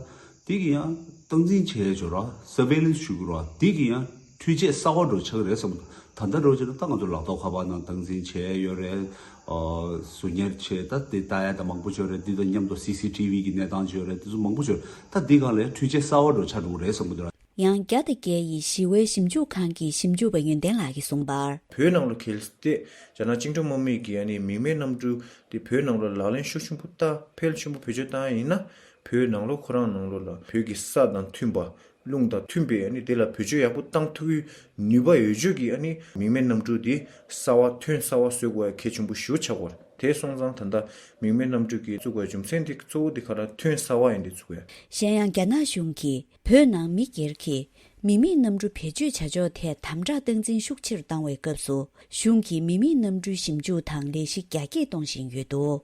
འདི་གི་ཡང་སྟངས་འཛིན་བྱས་ཡོད་ར། སར་ཝེ་ལེན་སི་ཞུ་གི་ར། འདི་གི་ཡང་འཕྲུལ་ཆས་གསར་བ་འགྲོ་ཆགས་རེད་བསམ་གི་འདུག་ད་ལྟ་འགྲོ་བྱས་ན་ད་ང་ཚོ་ལག་ཐོག་ཁ་པར་ནང་སྟངས་འཛིན་བྱས་ཡོད་རེད། ཨ། གཟུགས་གཉེར་བྱས་ད་དེ་ལྟ་ཡ་ད་མང་པོ་ཅིག་ཡོད་རེད། འདི་དང་མཉམ་དུ་སི་སི་ཊི་ཝི་གི་གནས་སྟངས་ཅིག་ཡོད་རེད། དེ་ཚོ་མང་པོ་ཅིག་ཡོད་རེད། ད་འདི་སྒང་ལ་འཕྲུལ་ཆས་གསར་བ་འགྲོ་ཆགས་འགྲོ་གི་རེད་བསམ་གི་འདུག་ར། ཡང་རྒྱ་དང་རྒྱལ་ཡི་ཞི་བའི་ཞིབ་འཇུག་ཁང་གི་ཞིབ་འཇུག་པ་ཡོན་ཏན་ལགས་ཀྱིས་གསུངས་པར། བོད་ནང་ལ་གལ་ཏེ་རྒྱ་ནག་བཅིངས་འགྲོལ་དམག་མིས་ཀྱིས་ཨ་ནི་མིང་མེད་གནམ་གྲུ་དེ་བོད་ནང་ལ་ལག་ལེན་ཤུགས་ཆེན་པོ་བསྟར། ཕལ་ཆེན་པོ་བེད་སྤྱོད་བཏང་ཡ་ཡིན་ན། བོད་ནང་ལོགས་ཁོ་རང་ནང་ལོགས་ལ་བོད་ཀྱི་ས་དང་མཐུན་པ། རླུང་དང་མཐུན་པའི་ཨ་ནི་དེ་ལ་བེད་སྤྱོད་ཡག་པོ་བཏང་ཐུབ་ཀྱི་ནུས་པ་ཡོད་ཆོག་གི་ཨ་ནི་མིང་མེད་གནམ་གྲུ་དེ་གསར་བ་ཐོན་གསར་བ་བཟོ་དགོས་ཡ་གལ་ཆེན་པོ་ཞེ་པོ་ཆགས་ཀྱི་ཡོད་རེད། དེ་སོང་ཙང་ད་ལྟ་མིང་མེད་གནམ་གྲུ་གི་བཙུགས་པའི་རྒྱུ་མཚན་དེ་གཙོ་བོ་དེ་ག་རེ་ཐོན་གསར་བ་ཡིན་དེ་བཙུགས་པས། གཞན་ཡང་རྒྱ་ནག་གཞུང་གིས་བོད་ནང་མི་སྒེར་གྱིས་མི་མེད་གནམ་གྲུ་བེད་སྤྱོད་བྱ་ཕྱོགས་ཐད་དམ་དྲག་སྟངས་འཛིན་ཤུགས་ཆེ་རུ་བཏང་བའི་སྐབས་སུ་གཞུང་གིས་མི་མེད་གནམ་གྲུའི་ཞིབ་འཇུག་དང་ལས་གཞི་རྒྱ་སྐྱེད་གཏོང་བཞིན་ཡོད་འདུག་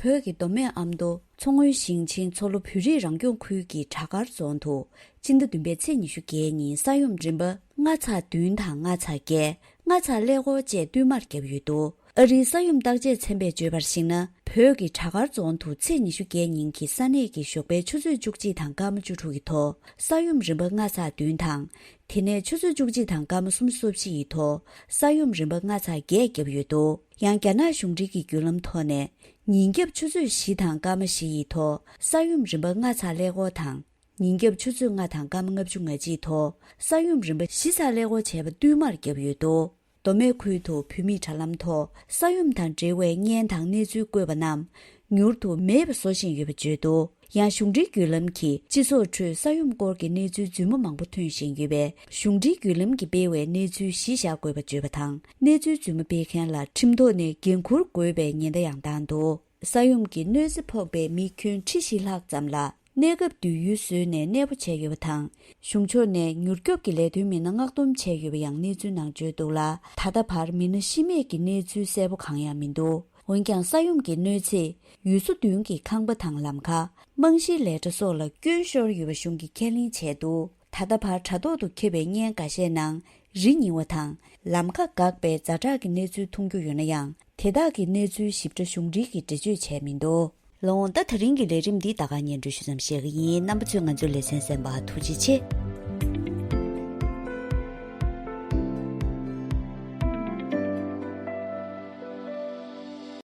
བོད་ཀྱི་མདོ་སྨད་ཨ་མདོ་མཚོ་སྔོན་ཞིང་ཆེན་མཚོ་ལྷོ་བོད་རིགས་རང་སྐྱོང་ཁུལ་གྱི་བྲག་དཀར་རྫོང་དུ་སྤྱི་ཟླ་བདུན་པའི་ཚེས་ཉི་ཤུ་བརྒྱད་ཉིན་ས་ཡོམ་རིམ་པ་ལྔ་ཚེག་བདུན་དང་ལྔ་ཚེག་བརྒྱད། ལྔ་ཚེག་ཀླད་ཀོར་བཅས་བསྟུད་མར་བརྒྱབ་ཡོད་འདུག་ཨ་རིའི་ས་ཡོམ་བརྟག་དཔྱད་ཚན་པས་བརྗོད་པར་གཞིགས་ན། བོད་ཀྱི་བྲག་དཀར་རྫོང་དུ་ཚེས་ཉི་ཤུ་བརྒྱད་ཉིན་གྱི་ས་གནས་ཀྱི་ཞོགས་པའི་ཆུ་ཚོད་བཅུ་གཅིག་དང་སྐར་མ་བཅུ་དྲུག་གི་ཐོག་ས་ཡོམ་རིམ་པ་ལྔ་ཚེག་བདུན་དང་། དེ་ནས་ཆུ་ཚོད་བཅུ་གཅིག་དང་སྐར་མ་སུམ་ཅུ་སོ་བཞི་ཡི་ཐོག་ས་ཡོམ་རིམ་པ་ལྔ་ཚེག་བརྒྱད་བརྒྱབ་ཡོད་འདུག་ཡང་རྒྱ་ནག་གཞུང་འབྲེལ་གྱི་བརྒྱུད་ལམ་ཐོག་ནས། ཉིན་རྒྱབ་ཆུ་ཚོད་བཞི་དང་སྐར་མ་བཞི་ཡི་ཐོག་ས་ཡོམ་རིམ་པ་ལྔ་ཚེག་ཀླད་ཀོར་དང་། ཉིན་རྒྱབ་ཆུ་ཚོད་ལྔ་དང་སྐར་མ་ལྔ་བཅུ་ང་གཅིག་ཐོག་ས་ཡོམ་རིམ་པ་བཞི་ཚེག་ཀླད་ཀོར་བྱས་པ་བསྟུད་མར་བརྒྱབ་ཡོད་འདུག་མདོ་སྨད་ཁུལ་དུ་བོད་མིའི་དྲ་ལམ་ཐོག་ས་ཡོམ་དང་འབྲེལ་བའི་བརྙན་དང་གནས་ཚུལ་བཀོད་པ་རྣམས་མྱུར་དུ་མེད་པ་བཟོ་བཞིན་ཡོད་པ་བརྗོད་འདུག་ཡང་གཞུང་འབྲེལ་བརྒྱུད་ལམ་གྱིས་སྤྱི་ཚོགས་ཁྲོད་ས་ཡོམ་སྐོར་གྱི་གནས་ཚུལ་རྫུན་མ་མང་པོ་ཐོན་བཞིན་ཡོད་པས། གཞུང་འབྲེལ་བརྒྱུད་ལམ་གྱིས་སྤེལ་བའི་གནས་ཚུལ་གཞི་བཞག་དགོས་པ་བརྗོད་པ་དང་། གནས་ཚུལ་རྫུན་མ་སྤེལ་མཁན་ལ་ཁྲིམས་ཐོག་ནས་འགན་འཁུར་དགོས་པའི་ཉེན་བརྡ་ཡང་བཏང་འདུག་ས་ཡོམ་གྱི་གནོད་འཚེ་ཕོག་པའི་མི་ཁྱོན་ཁྲི་བཞི་ལྷག་ཙམ་ལ་ གནས་སྐབས་བསྡུས་ཡུལ་བཟོས་ནས་གནས་སྤོ་བྱས་ཡོད་པ་དང་། གཞུང་ཕྱོགས་ནས་མྱུར་སྐྱོབ་ཀྱི་ལས་དོན་མི་སྣ་མངགས་གཏོང་བྱས་ཡོད་པ་ཡང་གནས་ཚུལ་ནང་བརྗོད་འདུག་ལ། ད་ལྟ་བར་མི་སྣ་ཤི་རྨས་ཀྱི་གནས་ཚུལ་གསལ་པོ་གང་ཡང་མི་འདུག་འོན་ཀྱང་ས་ཡོམ་གྱི་གནོད་འཚེས། ཡུལ་ཚོ་བདུན་གྱི་ཁང་པ་དང་ལམ་ཁ། རྨང་གཞིའི་ལས་གྲྭ་སོགས་ལ་སྐྱོན་ཤོར་ཡོད་པ་གཞུང་གིས་ཁས་ལེན་བྱས་འདུག་ད་ལྟ་བར་དྲ་ཐོག་ཏུ་ཁྱབ་པའི་བརྙན་འགའ་ཤས་ནང་། རི་ཉིལ་བ་དང་། ལམ་ཁ་འགག་པའི་ཛ་དྲག་གི་གནས་ཚུལ་མཐོང་རྒྱུ་ཡོད་ན་ཡང་། དེ་དག་གི་གནས་ཚུལ་ཞིབ་ཕྲ་གཞུང་འབྲེལ་གྱིས་འགྲེལ་བརྗོད་བྱས་མི་འདུག་ལགས་འོང་། ད་དེ་རིང་གི་ལས་རིམ་འདི་ད་ག་སྙན་སྒྲོན་ཞུ་མཚམས་བཞག་གི་ཡིན། རྣམ་པ་ཚོས་ང་ཚོའི་ལེ་ཚན་གསན་པར་ཐུགས་རྗེ་ཆེ།